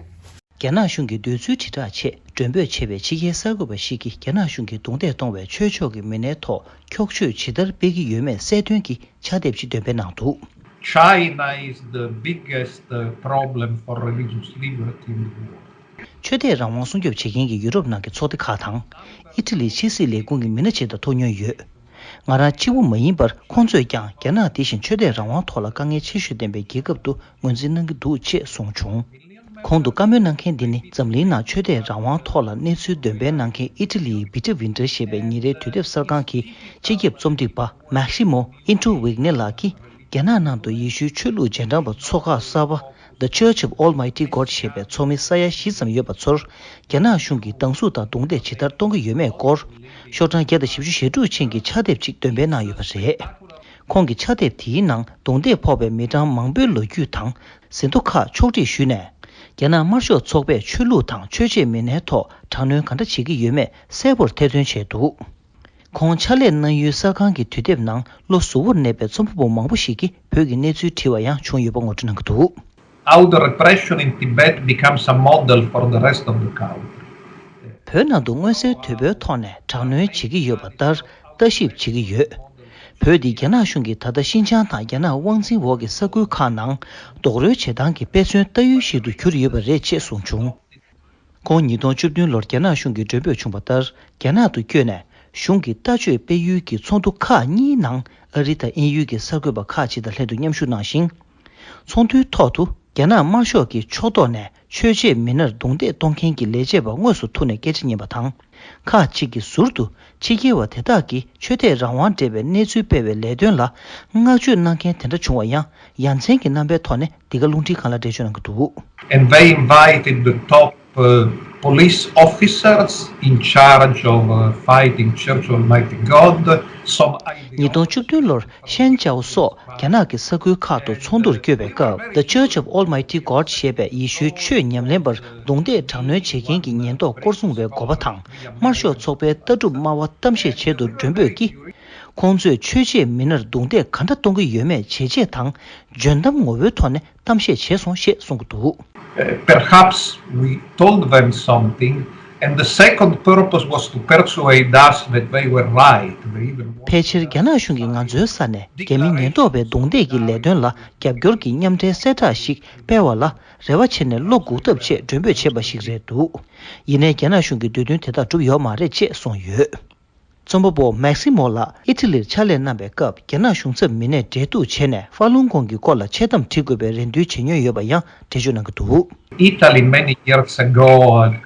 རྒྱ་ནག་གཞུང་གི་འདོད་ཚུལ་དྲིལ་བསྒྲགས་ཆེད་མགྲོན་འབོད་བྱས་པའི་ཕྱི་རྒྱལ་གསར་འགོད་པ་ཞིག་གིས་རྒྱ་ནག་གཞུང་གིས་རྡུང་རྡེག་གཏོང་བའི་ཆོས་ཕྱོགས་ཀྱི་མི་སྣའི་ཐོག་འཁྱོག་བརྗོད་ཇི་ལྟར་སྤེལ་གྱི་ཡོད་མེད་གསལ་སྟོན་གྱི་ཕྱག་དེབ་ཅིག་འདོན་སྤེལ་གནང་འདུག China is the biggest uh, problem for religious liberty in the world. ཆོས་དད་རང་དབང་སྲུང་སྐྱོབ་བྱེད་མཁན་གྱི་ཡུ་རོབ་ནང་གི་ཚོགས་སྡེ་ཁག་དང་། ཨི་ཊ་ལིའི་ཕྱི་སྲིད་ལས་ཁུངས་ཀྱི་མི་སྣ་བཅས་དང་ཐུག་མྱོང་ཡོད། ང་རང་གཅིག་པུ་མ་ཡིན་པར། ཁོང་ཚོས་ཀྱང་རྒྱ་ནག་དེ་བཞིན་ཆོས་དད་རང་དབང་ཐོག་ལ་དཀའ་ངལ་ཆེ་ཤོས་ལྡན་པའི་རྒྱལ་ཁབ་ཏུ་ངོས་འཛིན་གནང་གི་འདུག་ཅེས་གསུངས་བྱུང་། གོང་དུ་བཀའ་མོལ་གནང་མཁན་འདི་ནི། འཛམ་གླིང་ནང་ཆོས་དད་རང་དབང་ཐོག་ལ་གནས་ཚུལ་འདོན་སྤེལ་གནང་མཁན་ཨི་ཊ་ལིའི་བི་ཊ་ཝིན་ཊར་ཞེས་པའི་ཉིན་རེའི་དུས་དེབ་གསར་ཁང་གི་སྤྱི་ཁྱབ་རྩོམ་སྒྲིག་པ་མཱག་སི་མོ་ཨིན་ཊོ་ཝིག་ནེ་ལགས་ཀྱིས། རྒྱ་ནག་ནང་དུ་ཡེ་ཤུའི་ཆོས་ལུགས་རྗེས་འབྲང་པ་ཚོགས་ཁག་གསར་པ། The Church of Almighty God ཞེས་པའི་ཚོགས་མི་ས་ཡ་བཞི་ཙམ་ཡོད་པ་ཚོར། རྒྱ་ནག་གཞུང་གིས་སྡང་ཟུག་དང་རྡུང་རྡེག་ཇི་ལྟར་གཏོང་གི་ཡོད་མེད་སྐོར། ཤོག་གྲངས་བརྒྱ་དང་བཞི་བཅུ་ཞེ་དྲུག་ཅན་གྱི་ཕྱག་དེབ་ཅིག་འདོན་སྤེལ་གནང་ཡོད་པ་རེད། ཁོང་གི་ཕྱག་དེབ་དེའི་ནང་རྡུང་རྡེག་ཕོག་པའི་མི་གྲངས་མང་པོའི་ལོ་རྒྱུས་དང་། ཟིན་ཐོ་ཁག་ཕྱོགས་སྒྲིག་ཞུས་ནས། རྒྱ་ནག་དམར་ཤོག་ཚོགས་པས་ཆོས་ལུགས་དང་ཆོས་བྱེད་མི་སྣའི་ཐོག་དྲག་གནོན་ག་འདྲ་བྱེད་ཀྱི་ཡོད་མེད་གསལ་པོར་ཐེར་འདོན་བྱས་འདུག་ཁོང་ཕྱག་ལས་གནང་ཡུལ་གསར་ཁང་གི་དུས་དེབ་ནང་བློ་གཟུ་བོར་གནས་པའི་རྩོམ་པ་པོ་མང་པོ་ཞིག་གིས་བོད་ཀྱི་གནས་ཚུལ་བྲིས་པ་ཡང་བྱུང་ཡོད་པ་ངོ་སྤྲོད་གནང་གི་འདུག How the repression in Tibet becomes a model for the rest of the country. བོད་ནང་དུ་མངོན་གསལ་དོད་པོའི་ཐོག་ནས་དྲག་གནོན་བྱེད་ཀྱི་ཡོད་པ་ལྟར་ལྟ་ཞིབ་བྱེད་ཀྱི་ཡོད། བོད་འདི་རྒྱ་ནག་གཞུང་གིས་ད་ལྟ་ཤིན་ཅང་དང་རྒྱ་ནག་དབང་འཛིན་འོག་གི་ས་ཁུལ་ཁག་ནང་རྡོག་རོལ་བྱེད་སྟངས་ཀྱི་དཔེ་མཚོན་ལྟ་ཡུལ་ཞིག་ཏུ་གྱུར་ཡོད་པ་རེད་ཅེས་གསུངས་བྱུང་། ཁོང་ཉིས་སྟོང་བཅུ་བདུན་ལོར་རྒྱ་ནག་གཞུང་གིས་མགྲོན་འབོད་བྱུང་བ་ལྟར། རྒྱ་ནག་ཏུ་བསྐྱོད་ནས་གཞུང་གི་ལྟ་སྤྱོད་སྤེལ་ཡུལ་གྱི་ཚོགས་འདུ་ཁག་གཉིས་ནང་ཨ་རི་དང་དབྱིན་ཡུལ་གྱི་གསར་འགོད་པ་ཁག་ཅིག་དང་ལྷན་དུ་མཉམ་ཞུགས་གནང་ཞིང་། ཚོགས་འདུའི་ཐོག་ཏུ་རྒྱ་ནག་དམར་ཤོག་གི་ཕྱོགས་གཏོགས་ནས་ཆོས་བྱེད་མི་སྣར་རྡུང་རྡེག་གཏོང་མཁན་གྱི་ལས་བྱེད་པ་དངོས་སུ་ཐུག་ནས་སྐད་ཆ་ཉན་པ་དང་། ཁག་ཅིག་གིས་ཟུར་དུ་ཕྱི་རྒྱལ་བ་དེ་དག་གིས་ཆོས་དད་རང་དབང་འབྲེལ་བའི་གནས་ཚུལ་སྤེལ་བའི་ལས་དོན་ལ་བསྔགས་བརྗོད་གནང་མཁན་དེ་འདྲ་བྱུང་བ་ཡང་ཡ་མཚན་གྱི་རྣམ་པའི་ཐོག་ནས་འདི་ག་རླུང་འཕྲིན་ཁང་ལ་འགྲེལ་བརྗོད་གནང་གི་འདུག And they invited the top uh, police officers in charge of uh, fighting Church of Almighty God ཉིས་སྟོང་བཅུ་བདུན་ལོར་ཤན་ཅའོ་སོགས་རྒྱ་ནག་གི་ས་ཁུལ་ཁག་ཏུ་ཚོགས་འདུར་བསྐྱོད་པའི་སྐབས། The Church of Almighty God ཞེས་པའི་ཡེ་ཤུའི་ཆོས་ཉམས་ལེན་པར་རྡུང་རྡེག་དྲག་གནོན་བྱེད་མཁན་གྱི་ཉེན་རྟོག་སྐོར་སྲུང་བའི་འགོ་པ་དང་། དམར་ཤོག་ཚོགས་པའི་ལྟ་གྲུབ་སྨྲ་བ་གཏམ་བཤད་ཆེད་དུ་མགྲོན་འབོད་ཀྱིས། ཁོང་ཚོས་ཆོས་བྱེད་མི་སྣར་རྡུང་རྡེག་ག་འདྲ་གཏོང་གི་ཡོད་མེད་བྱས་རྗེས་དང་། འཇོན་གཏམ་ངོ་བོའི་ཐོག་ནས་གཏམ་བཤད་བྱས་སོང་ཞེས་གསུངས་ཀྱི་འདུག། Uh, perhaps we told them something, and the second purpose was to persuade us that they were right. They even wanted ཕལ་ཆེར་རྒྱ་ནག་གཞུང་གིས་ང་ཚོའི་ས་ནས་རྒྱ་མི་ཉེན་རྟོག་པའི་རྡུང་རྡེག་གི་ལས་དོན་ལ་རྒྱབ་སྐྱོར་གྱི་མཉམ་འབྲེལ་གསལ་བསྒྲགས་ཤིག་སྤེལ་བ་ལ་རེ་བ་བྱས་ནས་བློ་འགུག་ཐབས་ཆེད་མགྲོན་འབོད་བྱས་པ་ཞིག་རེད་འདུག། ཡིན་ནའི་རྒྱ་ནག་གཞུང་གིས་འདོད་འདུན་དེ་དག་བསྒྲུབས་ཡོད་མ་རེད་ཅེས་གསུངས་ཡོད། རྩོམ་པ་པོ་མེག་སི་མོ་ལགས་ཨི་ཊ་ལིར་ཕྱག་ལས་གནང་བའི་སྐབས། རྒྱ་ནག་གཞུང་ཚབ་མི་སྣས་འབྲེལ་གཏུག་བྱས་ནས་ཧྥ་ལུང་གོང་གི་སྐོར་ལ་འཆལ་གཏམ་བྲི་དགོས་པའི་རེ་འདུན་བྱེད་མྱོང་ཡོད་པ་ཡང་འགྲེལ་བརྗོད་གནང་གི་འདུག། Italy many years ago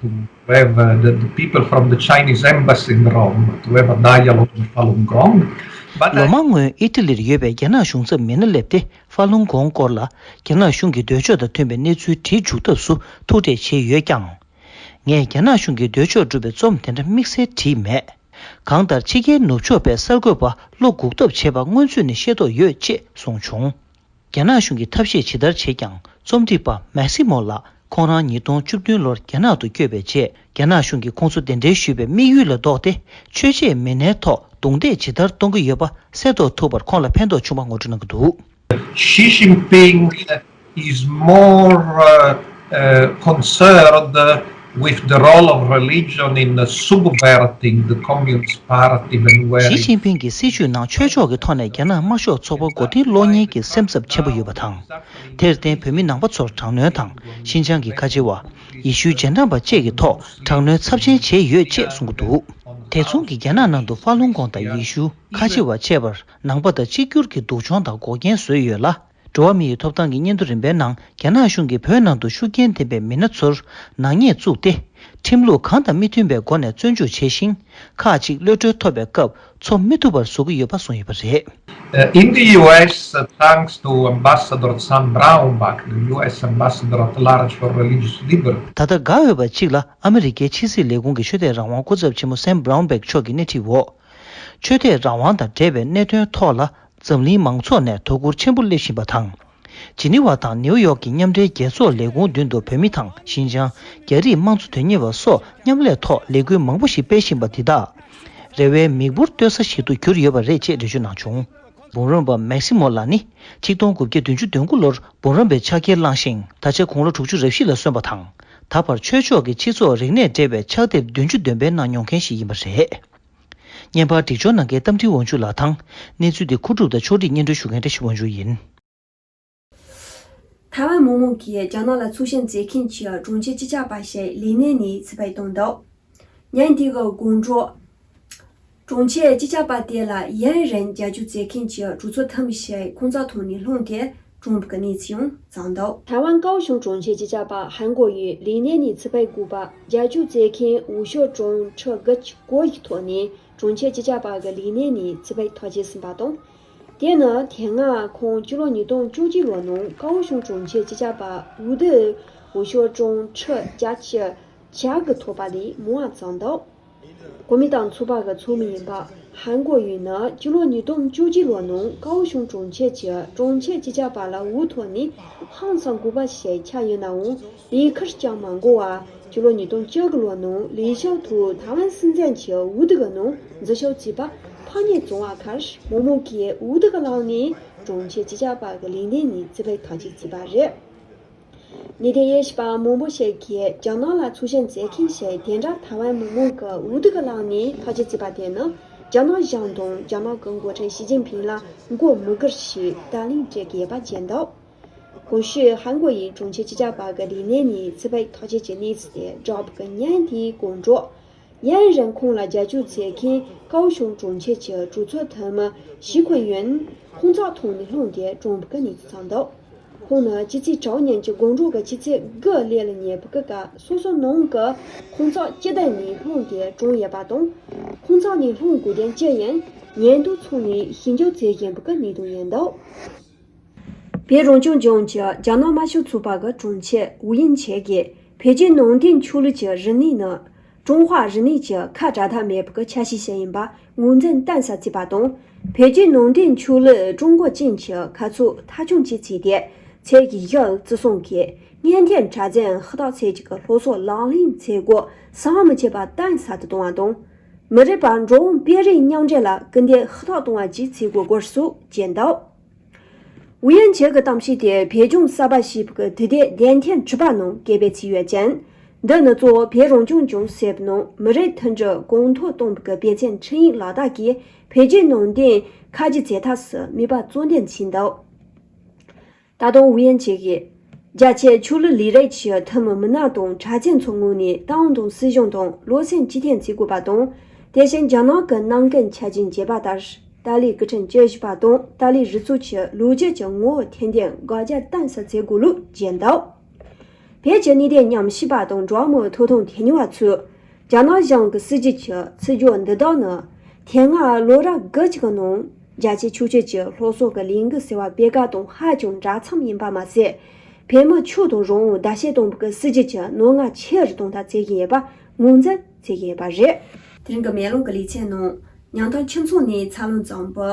to have uh, the, the people from the Chinese embassy in Rome to have a dialogue with Falun Gong. But ལོ་མང་སྔོན་ཨི་ཊ་ལིར་ཡོད་པའི་རྒྱ་ནག་གཞུང་ཚབ་མི་སྣ་སླེབས་ཏེ་ཧྥ་ལུང་གོང་སྐོར་ལ་རྒྱ་ནག་གཞུང་གི་འདོད་ཕྱོགས་དང་མཐུན་པའི་གནས་ཚུལ་བྲིས་འཇུག་ཐབས་སུ་ཐུགས་ཁྲལ་བྱས་ཡོད་ཀྱང་། ངས་རྒྱ་ནག་གཞུང་གི་འདོད་ཕྱོགས་སྒྲུབ་པའི་རྩོམ་དེ་འདྲ་དམིགས་བསལ་བྲིས་མེད། གང་ལྟར་ཕྱི་རྒྱལ་ནུབ་ཕྱོགས་པས་གསར་འགོད་པ་བློ་འགུག་ཐབས་བྱས་པ་སྔོན་ཚུད་ནས་ཤེས་རྟོགས་ཡོད་ཅེས་གསུངས་བྱུང་། རྒྱ་ནག་གཞུང་གིས་ཐབས་ཤེས་ཇི་ལྟར་བྱས་ཀྱང་། རྩོམ་སྒྲིག་པ་མེག་སི་མོ་ལགས་ཁོང་རང་ཉིས་སྟོང་བཅུ་བདུན་ལོར་རྒྱ་ནག་ཏུ་བསྐྱོད་པའི་རྗེས། རྒྱ་ནག་གཞུང་གིས་ཁོང་ཚོ་གདན་འདྲེན་ཞུས་པའི་དམིགས་ཡུལ་ལ་ལྡོག་སྟེ། ཆོས་བྱེད་མི་སྣའི་ཐོག་རྡུང་རྡེག་ཇི་ལྟར་གཏོང་གི་ཡོད་པ་གསལ་རྟོགས་ཐུབ་པར་ཁོང་ལ་ཕན་ཐོགས་བྱུང་བ་ངོ་སྤྲོད་གནང་གི་འདུག། Xi Jinping is more uh, uh, concerned with the role of religion in uh, subverting the Communist Party than where ཞི་ཅིན་ཕིང་གི་སྲིད་བྱུས་ནང་ཆོས་ཕྱོགས་ཀྱི་ཐོག་ནས་རྒྱ་ནག་དམར་ཤོག་ཚོགས་པ་མགོ་རྟིང་སློག་མཁན་གྱི་སེམས་འཚབ་ཆེན་པོ་ཡོད་པ་དང་། དེར་བརྟེན་བོད་མི་ནང་པ་ཚོར་དྲག་གནོན་དང་། ཤིན་ཅང་གི་ཁ་ཆེ་བ། ཡེ་ཤུའི་རྗེས་འབྲང་པ་བཅས་ཀྱི་ཐོག་དྲག་གནོན་ཚབས་ཆེན་བྱས་ཡོད་ཅེས་གསུངས་ཀྱི་འདུག། དེ་མཚུངས་ཀྱི་རྒྱ་ནག་ནང་དུ་ཧྥ་ལུང་གོང་དང་ཡེ་ཤུ་ཁ་ཆེ་བ་བཅས་པར་ནང་པ་དང་གཅིག་གྱུར་གྱི་སྡུག་སྦྱོང་དང་འགོག་རྐྱེན་བཟོས་ཡོད་ལ། འགྲོ་བ་མིའི་ཐོབ་ཐང་གི་སྙན་ཐོ་རིམ་པའི་ནང་། རྒྱ་ནག་གཞུང་གིས་བོད་ནང་དུ་ཤུགས་རྐྱེན་ལྡན་པའི་མི་སྣ་ཚོར་ནག་ཉེས་བཙུགས་ཏེ། ཁྲིམས་ལུགས་གང་དང་མི་མཐུན་པའི་སྒོ་ནས་བཙོན་འཇུག་བྱས་ཤིང་། ཁག་ཅིག་གློད་གྲོལ་ཐོབ་པའི་སྐབས་འཚོ་མི་ཐུབ་པར་བཟོ་གི་ཡོད་པ་གསུངས་ཡོད་པ་རེད། Uh, in the U S, uh, thanks to Ambassador Sam Brownback, the U S Ambassador at Large for Religious Liberty. ད་ལྟ་དགའ་འོས་པ་གཅིག་ལ་ཨ་མི་རི་ཀའི་ཕྱི་སྲིད་ལས་ཁུངས་ཀྱི་ཆོས་དད་རང་དབང་སྐུ་ཚབ་ཆེན་མོ་Sam Brownback མཆོག་གི་སྣེ་ཁྲིད་འོག་ཆོས་དད་རང་དབང་དང་འབྲེལ་བའི་གནད་དོན་ཐོག་ལ་འཛམ་གླིང་མང་ཚོགས་ནས་དོ་ཁུར་ཆེན་པོ་སླེབས་བཞིན་པ་དང་། ཇི་ནི་ཝ་དང་ནིའུ་ཡོག་གི་མཉམ་འབྲེལ་རྒྱལ་ཚོགས་ལས་ཁུངས་མདུན་དུ་བོད་མི་དང་ཤིན་ཅང་། རྒྱ་རིགས་དམངས་གཙོ་དོན་གཉེར་བ་སོགས་མཉམ་ལས་ཐོག་ལས་འགུལ་མང་པོ་ཞིག་སྤེལ་བཞིན་པ་འདི་དག་རེ་བའི་མིག་འབུར་གཏོད་ས་ཞིག་ཏུ་གྱུར་ཡོད་པ་རེད་ཅེས་འགྲེལ་བརྗོད་གནང་བྱུང་། འབུམ་རམས་པ་མེག་སི་མོ་ལགས་ནི་ཆིག་སྟོང་དགུ་བརྒྱ་བདུན་ཅུ་དོན་དགུ་ལོར་འབུམ་རམས་པའི་ཕྱག་འཁྱེར་བླངས་ཤིང་། ད་ཆ་དགུང་ལོ་དྲུག་ཅུ་རེ་བཞི་ལ་སོན་པ་དང་། ད་བར་ཆོས་ཕྱོགས་ཀྱི་སྤྱི་ཚོགས་རིག་གནས་འབྲེལ་བའི་ཕྱག་དེབ་བདུན་ཅུ་འདོན་སྤེལ་གནང་མྱོང་མཁན་ཞིག་ཡིན་པ་རེད། བརྙན་པར་སྒྲིག་སྦྱོར་གནང་མཁན་རྟ་མགྲིན་དབང་ཕྱུག་ལགས་དང་། གནས་ཚུལ་འདི་མཁོ་སྒྲུབ་དང་ཕྱོགས་སྒྲིག་སྙན་སྒྲོན་ཞུ་མཁན་བཀྲ་ཤིས་དབང་ཕྱུག་ཡིན། ཐའེ་ཝན་མི་མང་གིས་རྒྱ་ནག་ལ་ཚོགས་ཞེན་མཛད་མཁན་གྱི་གྲོང་ཁྱེར་སྤྱི་ཁྱབ་པ་ཞིག་ལས་གནས་ནས་ཕྱིར་འབུད་བཏང་འདུག། ཉིན་དེའི་དགོང་དྲོ། གྲོང་ཁྱེར་སྤྱི་ཁྱབ་པ་དེ་ལ་ཡུན་རིང་རྒྱབ་སྐྱོར་མཛད་མཁན་གྱི་གྲོས་ཚོགས་འཐུས་མི་ཞིག་ཁོང་ཚོའི་ཐོག་ནས་ལྷུང་སྟེ་གྲོངས་པའི་གནས་ཚུལ་ཡང་བྱུང་འདུག། ཐའེ་ཝན་ཀའོ་གཞུང་གྲོང་ཁྱེར་སྤྱི་ཁྱབ་པ་ཧན་གོ་ཡུས་ལས་གནས་ནས་ཕྱིར་འབུད་དགོས་པ་རྒྱབ་སྐྱོར་མཛད་མཁན་འོས་ཤོག་གྲངས་ཁྲི་དགུ་བཅུ་གོ་ཡི་ཐོག་ནས་གྲོང་ཁྱེར་སྤྱི་ཁྱབ་པ་གི་ལས་གནས་ནས་ཕྱིར་འབུད་ཐག་བཅད་ཟིན་པ་དང་། དེ་ནི་དེ་སྔ་ཁོང་སྤྱི་ལོ་ཉིས་སྟོང་བཅུ་གཅིག་ལོ་ནང་ཀའོ་གཞུང་གྲོང་ཁྱེར་སྤྱི་ཁྱབ་པ་འོས་བསྡུ་འོས་ཤོག་གྲངས་ཁྲི་བརྒྱད་ཅུ་གྱ་གི་ཐོབ་པ་ལས་མང་བ་བྱུང་འདུག། གོ་མིན་ཏང་ཚོགས་པ་གི་ཚོགས་མི་ཡིན་པ་ཧན་གོ་ཡུས་ནི་སྤྱི་ལོ་ཉིས་སྟོང་བཅུ་གཅིག་ལོ་ནང་ཀའོ་གཞུང་གྲོང་ཁྱེར་གྱི་གྲོང་ཁྱེར་སྤྱི་ཁྱབ་པ་ལ་འོས་ཐོག་ནས་ཧང་སང་དགོས་པ་ཞིག་ཆགས་ཡོད་ནའང་ལས་ཁུར་ཀྱང་མ་འགོར་བར་སྤྱི་ལོ་ཉིས་སྟོང་བཅུ་དགུ་ལོ་ནང་ལས་ཞུགས་ཐོག་ཐའེ་ཝན་སྲིད་འཛིན་གྱི་འོས་བསྡུ་གི་ནང་འཛུལ་ཞུགས་བྱས་པ་ཕམ་ཉེས་བྱུང་བ་ཁར་མི་མང་གིས་འོས་བསྡུ་གི་ལམ་ནས་གྲོང་ཁྱེར་སྤྱི་ཁྱབ་པ་གི་ལས་གནས་ནས་ཕྱིར་འབུད་ཐག་གཅོད་བྱས་པ་རེད། ཉེ་དུས་དབྱེ་ཞིབ་པ་མང་པོ་ཞིག་གིས་རྒྱ་ནག་ལ་ཚོགས་ཞེན་མཛད་མཁན་ཞིག་དེ་འདྲ་ཐའེ་ཝན་མི་མང་གི་འོས་བསྡུ་གི་ལམ་ནས་ཐག་གཅོད་བྱས་པ་དེ་ནི་རྒྱ་ནག་གཞུང་དང་རྒྱ་ནག་གི་འགོ་ཁྲིད་ཞི་ཅིན་ཕིང་ལ་མགོ་མི་སྒུར་ཞེས་བརྡ་ལན་སྤྲད་ཀྱི་ཡོད་པ་བརྗོད་འདུག། གོང་ཞུས་ཧན་གོ་ཡུས་གྲོང་ཁྱེར་སྤྱི་ཁྱབ་པ་གི་ལས་གནས་ནས་ཕྱིར་འབུད་ཐག་གཅོད་ཀྱི་གནས་ཚུལ་དེ་སྒྲུབ་པ་གི་ཉིན་དེའི་དགོང་དྲོ། ཡུན་རིང་ཁོང་ལ་རྒྱབ་སྐྱོར་བྱེད་མཁན་ཀའོ་གཞུང་གྲོང་ཁྱེར་གྱི་གྲོས་ཚོགས་འཐུས་མི་ཞི་ཁུན་ཡུན་ཁོང་ཚོའི་ཐོག་ནས་ལྷུང་སྟེ་གྲོངས་པའི་གནས་ཚུལ་བྱུང་འདུག། ཁོང་ནི་སྤྱི་ཚེས་དྲུག་ཉིན་གྱི་དགོང་དྲོ་གི་ཆུ་ཚོད་དགུ་སླེབས་ལ་ཉེ་བའི་སྐབས་སོ་སོའི་ནང་གི་ཁོང་ཚོའི་སྤྱི་བདག་ནས་ལྷུང་སྟེ་གྲོངས་ཡོད་པ་དང་། ཁོང་ཚོ་ནས་ལྷུང་དགོས་དོན་ཅི་ཡིན་ཉེན་རྟོག་ཚོགས་ནས་ཞིབ་འཇུག་བྱེད་བཞིན་པའི་གནས་སྟངས་ཡིན་འདུག། བོད་རང་སྐྱོང་ལྗོངས་ཀྱི་རྒྱ་ནག་དམར་ཤོག་ཚོགས་པ་གི་དྲུང་ཆེ་ཝུ་དབྱིང་ཇེ་གིས་བོད་བརྒྱུད་ནང་བསྟན་ཆོས་ལུགས་ཀྱི་རིག་གནས་ནི་ ཀྲུང་ཧྭ་རིག་གནས་ཀྱི་ཁ་བྲལ་ཐབས་མེད་པའི་ཆ་ཤས་ཤིག་ཡིན་པ་ངོས་འཛིན་གཏིང་ཟབ་བྱས་པ་དང་། བོད་བརྒྱུད་ནང་བསྟན་ཆོས་ལུགས་ཀྲུང་གོ་ཅན་གྱི་ཁ་ཕྱོགས་མཐའ་འཁྱོངས་བྱས་ཚུལ་དེ་ཚད་གཞི་བརྩི་སྲུང་གིས་སྔོན་ཐོན་གྲགས་ཅན་ཧུར་ཐག་བྱེད་ཀྱི་སློབ་གསོ་ལག་ལེན་བྱེད་སྒོ་ཟམ་མི་ཆད་པར་གཏིང་ཟབ་ཏུ་གཏོང་བ་དང་། མི་རིགས་བར་འགྲོ་འོང་སྤེལ་རེས་མཉམ་འདྲེས་ལ་སྐུལ་འདེད་ཧུར་ཐག་གཏོང་བ་བཅས་བྱེད་དགོས་སྐོར་སོགས་བརྗོད་འདུག་ཝུ་ཡན་ཆི་གི་གཏམ་བཤད་དེ་བོད་ལྗོངས་གསར་པ་ཞེས་པའི་དུས་དེབ་བདུན་ཐེར་དྲུག་པ་ནང་སྐད་སྦས་བྱས་ཡོད་ཅིང་། འདི་ནི་གཙོ་བོ་བོད་རང་སྐྱོང་ལྗོངས་ཟེར་བའི་ནང་མི་རིགས་མཐུན་སྒྲིལ་གོང་མཐོར་གཏོང་བའི་དཔེ་མཚོན་འཕྲིན་ཡིག་ལག་བསྟར་གྱིས་བོད་བརྒྱུད་ནང་བསྟན་ཁ་རྗེ་མཛད་ཐབས་སུ་མིག་དཔེ་གཙོ་འདོན་བྱས་འདུག་ད་དུང་ཝུ་ཡན་ཆི་གིས། རྒྱ་ཆེའི་ཆོས་ལུགས་ལས་རིགས་ཀྱི་འཐུས་མི་མི་སྣ་དང་གྲགས་ཅན་ཚོའི་ངོས་ནས་ཏང་དང་སྲིད་གཞུང་དང་བློ་སེམས་གཅིག་མཐུན་བྱེད་དགོས་པ་དང་། དེ་བཞིན་རྒྱ་ནག་གི་ནང་ཁུལ་འཆར་ཅན་བརྗེད་པ་ལྟར་ཏཱ་ལའི་སྐུ་ཕྲེང་བཅུ་བཞི་པ་དང་ཏཱ་ལའི་རུ་ཚོགས་ཀྱི་ལོ་རྒྱུས་ཀྱི་ངོ་བོ་ཐེར་འདོན་དགག་རྒྱག་གཏིང་ཟབ་བྱེད་དགོས་ལུགས་བརྗོད་འདུག་བོད་ཀྱི་གནད་དོན་ཉམས་ཞིབ་པ་དང་འགྲོ་བ་མིའི་ཐོབ་ཐང་དོན་གཉེར་བ་ཚོས། རྒྱ་ནག་གཞུང་གི་སྲིད་ཇུས་ཀྱི་ཚིག་སྦྱོར་འདི་དག་ནི། དེ་སྔ་ལོ་རབས་དགུ་ཅིག་གི་ནང་རྒྱ་ཆེའི་ཆོས་བརྒྱུད་ཀྱི་སློབ་གསོ་གི་ལས་འགུལ་ཟེར་བ་སྤེལ་སྐབས་དང་ཧ་ཅང་འདྲ་མཚུངས་ཡིན་པ་མ་ཟད། བོད་མི་ཆོས་དང་རང་དབང་བརྡལ་བཤིག་གཏོང་བའི་སྲིད་ཇུས་ཀྱི་རྣོ་ངར་ཆེ་རུ་གཏོང་ཐབས་བྱེད་ཀྱི་ཡོད་པ་ངོས་འཛིན་བྱེད་ཀྱི་ཡོད་པ་རེད། དེ་རིང་གི་མེ་ལོང་གི་ལེ་ཚན་ནང་། ཉང་ཐང་ཁྱིམ་ཚང་ནས་འཚར་ལོངས་བྱུང་བའི་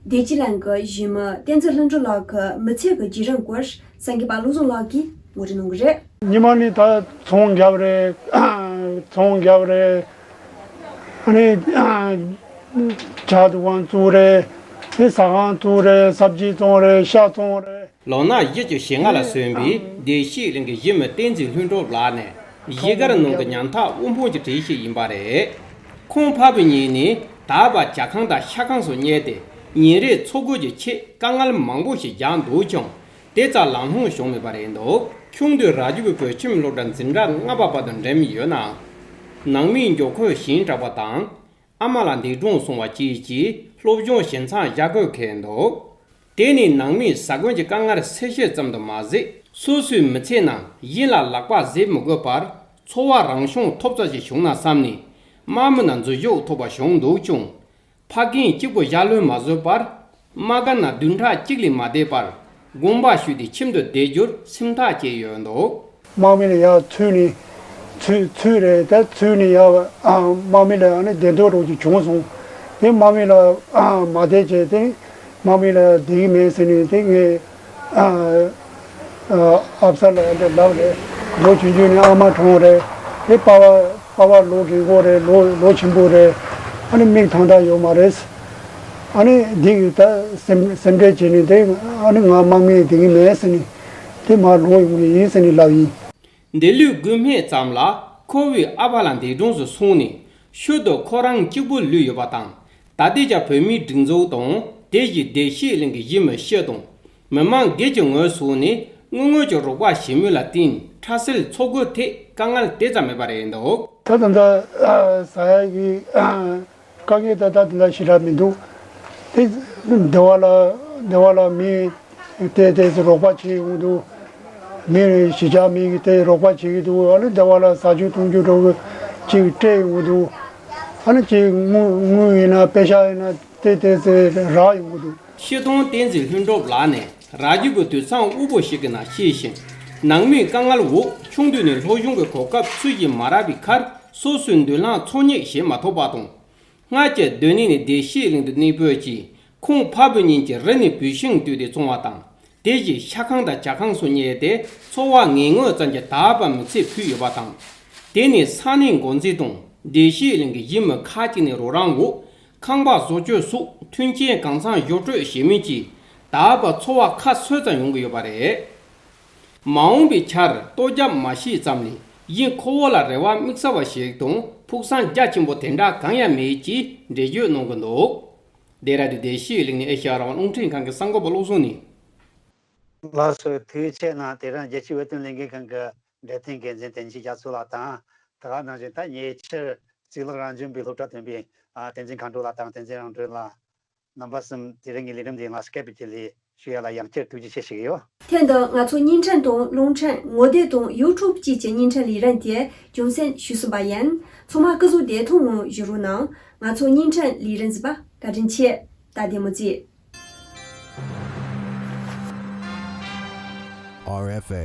བདེ་སྐྱིད་གླིང་གི་གཞིས་མི་བསྟན་འཛིན་ལྷུན་གྲུབ་ལགས་ཀྱི་མི་ཚེ་གི་བརྒྱུད་རིམ་སྐོར་གསར་འགོད་པ་བློ་བཟང་ལགས་ཀྱིས་ངོ་སྤྲོད་གནང་གི་རེད། ཉི་མ་ནི་ད་ཚོང་རྒྱབ་རེད། ཚོང་རྒྱབ་རེད། ཨ་ནི་ཇ་དུ་ཁང་བཙུགས་རེད། ཨ་ནི་ཟ་ཁང་བཙུགས་རེད། སབ་ཇི་བཙོང་རེད། ཤ་བཙོང་རེད། ལོ་ན་བཞི་བཅུ་ཞེ་ལྔ་ལ་སོན་པའི་བདེ་སྐྱིད་གླིང་གི་གཞིས་མི་བསྟན་འཛིན་ལྷུན་གྲུབ་ལགས་ནི་གཞིས་སྒར་ནང་གི་ཉམ་ཐག་དབུལ་ཕོངས་ཀྱི་གྲས་ཤིག་ཡིན་པ་རེད། ཁོང་ཕ་བུ་གཉིས་ནི་ད་བར་ཇ་ཁང་དང་ཤ་ཁང་སོགས་གཉེར་ཏེ་ཉིན་རེའི་འཚོ་གོས་ཀྱི་ཆེད་དཀའ་ངལ་མང་པོ་ཞིག་བརྒྱབ་འདུག་ཀྱང་། དེ་ཙམ་ལམ་ལྷོང་བྱུང་མེད་པ་རེད་འདུག་ཆུང་དུས་ར་ཇུ་བའི་བོད་ཁྱིམ་སློབ་གྲྭ་འཛིན་གྲྭ་ལྔ་པ་བར་དུ་འགྲིམས་ཡོད་ནའང་། ནང་མིས་མགྱོགས་ཁོལ་ཞིང་དྲག་པ་དང་། ཨ་མ་ལ་འདས་གྲོངས་སོང་བ་བཅས་ཀྱིས་སློབ་སྦྱོང་བྱེད་མཚམས་བཞག་དགོས་ཁེལ་འདུག་དེ་ནི་ནང་མིས་ཟ་གོན་གྱི་དཀའ་ངལ་སེལ་ཆེད་ཙམ་དུ་མ་ཟད། སོ་སོའི་མི་ཚེ་ནང་གཞན་ལ་ལག་པ་བཟེད་མི་དགོས་པར་འཚོ་བ་རང་ཤུགས་ཐོབ་ཚད་ཅིག་བྱུང་ན་བསམ་ནས། དམག་མི་ནང་འཛུལ་ཞུགས་ཐོབ་པ་བྱུང་འདུག་ཀྱང་། ཕ་རྒན་གཅིག་པུ་ཞྭ་ལུས་མ་བཟོད་པར། དམག་སྒར་ནང་བདུན་ཕྲག་གཅིག་ལས་མ་བསྡད་པར། དགོངས་པ་ཞུས་ཏེ་ཁྱིམ་དུ་བསྡད་རྒྱུར་སེམས་ཐག་བཅད་ཡོད་འདུག་དམག་མི་ལ་ཡར་ཚུད་ནས། ཚུད་ཚུད་རེད། ད་ཚུད་ནས་ཡར་དམག་མི་ལ་ཨ་ནི་བདེ་སྡུག་རོགས་ཀྱི་བྱུང་སོང་། དེ་དམག་མི་ལ་མ་བསྡད་བྱས་ཏེ། དམག་མི་ལ་བསྡད་ཀྱི་མེད་ཟེར་ནས་དེ་ངས་ཨ་ཕ་ལ་འདི་ལབ་རེད། ལོ་ཆུང་ཆུང་ནས་ཨ་མ་གྲོངས་རེད། དེ་པ་ཕ་པ་ཕ་ལོ་རྒན་གོག་རེད། ལོ་ལོ་ཆེན་པོ་རེད། ཨ་ནི་མིག་ཐང་ཐང་ཡོད་མ་རེད། ཨ་ནི་འདི་གི་ད་སེམས་སེམས་ཁྲལ་བྱས་ནས་དེ་ཨ་ནི་ང་དམག་མི་བསྡད་ཀྱི་མེད་ཟེར་ནས་དེ་མར་ལོག་ཡོང་གི་ཡིན་ཟེར་ནས་ལབ་ཡིན། འདི་ལོའི་དགུན་སྨད་ཙམ་ལ་ཁོ་བོའི་ཨ་ཕ་ལ་འདས་གྲོངས་སུ་སོང་ནས་ཤུལ་དུ་ཁོ་རང་གཅིག་པུ་ལུས་ཡོད་པ་དང་། ད་ལྟའི་ཆར་བོད་མིའི་སྒྲིག་འཛུགས་དང་དེ་བཞིན་བདེ་སྐྱིད་གླིང་གི་གཞིས་མི་སྤྱི་དང་མི་མང་སྒེར་གྱི་ངོས་ཟུང་ནས་དངུལ་དངོས་ཀྱི་རོགས་པ་བྱེད་མུས་ལ་བརྟེན་ཁྲལ་སེལ་འཚོ་གོས་ཐད་དཀའ་ངལ་དེ་ཙམ་མེད་པ་རེད་འདུག་ད་ད་ད་ཟ་ཡ་གི་དཀའ་ངལ་ད་ལྟ་དེ་འདྲ་ཞེ་དྲག་མི་འདུག་དེ་སྡེ་བ་ལ་སྡེ་བ་ལ་མི་དེ་དེ་ཚོ་རོགས་པ་བྱེད་ཡོང་གི་འདུག་མི་གཞིས་ཆགས་མི་གི་དེ་རོགས་པ་བྱེད་ཀྱི་འདུག་ཨ་ནི་སྡེ་བ་ལ་ཟ་རྒྱུ་འཐུང་རྒྱུ་འགྲོ་གི་ཅིག་སྤྲད་ཡོང་གི་འདུག་ཨ་ནི་ཅིག་དངུལ་དངུལ་ཡིན་ན་པེ་ཤག་ཡིན་ན་དེ་དེ་ཚོ་རག་ཡོང་གི་འདུག་སྤྱི་བཏང་བསྟན་འཛིན་ལྷུན་གྲུབ་ལགས་ནས་ར་ཇུ་བའི་དུད་ཚང་དབུལ་པོ་ཞིག་གི་ནང་སྐྱེས་ཤིང་། ནང་མིའི་དཀའ་ངལ་འོག་ཆུང་དུས་ནས་སློབ་སྦྱོང་གི་གོ་སྐབས་ཚུལ་བཞིན་མ་རག་པའི་ཁར་སོ་སོའི་མདུན་ལམ་འཚོལ་སྙེག་བྱེད་མ་ཐུབ་པ་དང་། སྔར་གྱི་སྡོད་གནས་ནས་བདེ་སྐྱིད་གླིང་དུ་གནས་སྤོས་ཀྱིས་ཁོང་ཕ་བུ་གཉིས་ཀྱིས་རི་ནས་བུད་ཤིང་བཏུས་ཏེ་བཙོང་བ་དང་། དེ་བཞིན་ཤ་ཁང་དང་ཇ་ཁང་སོགས་གཉེར་ཏེ་འཚོ་བ་ངན་ངོན་ཙམ་གྱི་དག་པའི་མི་ཚེ་ཕུད་ཡོད་པ་དང་། དེ་ནི་ས་གནས་འགོ་འཛིན་དང་བདེ་སྐྱིད་གླིང་གི་གཞིས་མི་ཁག་ཅིག་ནས་རོགས་རམ་འོག་ཁང་པ་བཟོ་བཅོས་སོགས་མཐུན་རྐྱེན་གང་འཚམ་གཞི་གྲོས་བྱེད་མིན་གྱིས་དག་པའི་འཚོ་བ་ཁ་གསོ་ཙམ་ཡོང་གི་ཡོད་པ་རེད། མ་འོངས་པའི་ཆར་ལྟོ་རྒྱབ་མ་ཤེས་ཙམ་ལས་གཞན་ཁོ་བོ་ལ་རེ་བ་དམིགས་བསལ་བ་ཞིག་དང་ཕུགས་བསམ་རྒྱ་ཆེན་པོ་དེ་འདྲ་གང་ཡང་མེད་ཅེས་འགྲེལ་བརྗོད་གནང་གི་འདུག་ལྡེ་ར་ལྡུན་བདེ་སྐྱིད་གླིང་ནས་ཨེ་ཤེ་ཡ་རང་དབང་རླུང་འཕྲིན་ཁང་གི་གསར་འགོད་པ་བློ་བཟང་ནས། ལགས་སོ། ཐུགས་རྗེ་ཆེ་གནང་། དེ་རིང་རྒྱལ་སྤྱིའི་བོད་དོན་ལས་འགུལ་ཁང་གི་འབྲེལ་མཐུད་འགན་འཛིན་བསྟན་འཛིན་རྒྱ་མཚོ་ལགས་དང་། དེ་ག་ནང་བཞིན་ད་ཉེ་ཆར་གཙུག་ལག་རང་བྱུང་པའི་སློབ་གྲྭ་ཐོན་པའི་ཨ་བསྟན་འཛིན་མཁའ་འགྲོ་ལགས་དང་བསྟན་འཛིན་རང་གྲོལ་ལགས། རྣམ་པ་གསུམ་དེ་རིང་གི་ལས་རིམ་འདིའི་ནང་སྐད་པའི་དཀྱིལ་ལས་ཞུ་ཡ་ལ་ཡང་བསྐྱར་ཐུགས་རྗེ་ཆེ་ཞུ་གི་ཡོད། ཐད་འདི་ང་ཚོ་བརྙན་འཕྲིན་དང་རླུང་འཕྲིན་ངོ་དེབ་དང་ཡུ་ཊུབ་བཅས་ཀྱི་བརྙན་འཕྲིན་ལས་རིམ་དེ་རྒྱུན་སྲིང་ཞུས་ཟིན་པ་ཡིན། ཚང་མ་སྐུ་གཟུགས་བདེ་ཐང་ངང་བཞུགས་རོགས་གནང་། ང་ཚོ་བརྙན་འཕྲིན་ལས་རིམ་གཟིགས་པ་བཀའ་དྲིན་ཆེ། ད་བདེ་མོ་བྱོས། R F A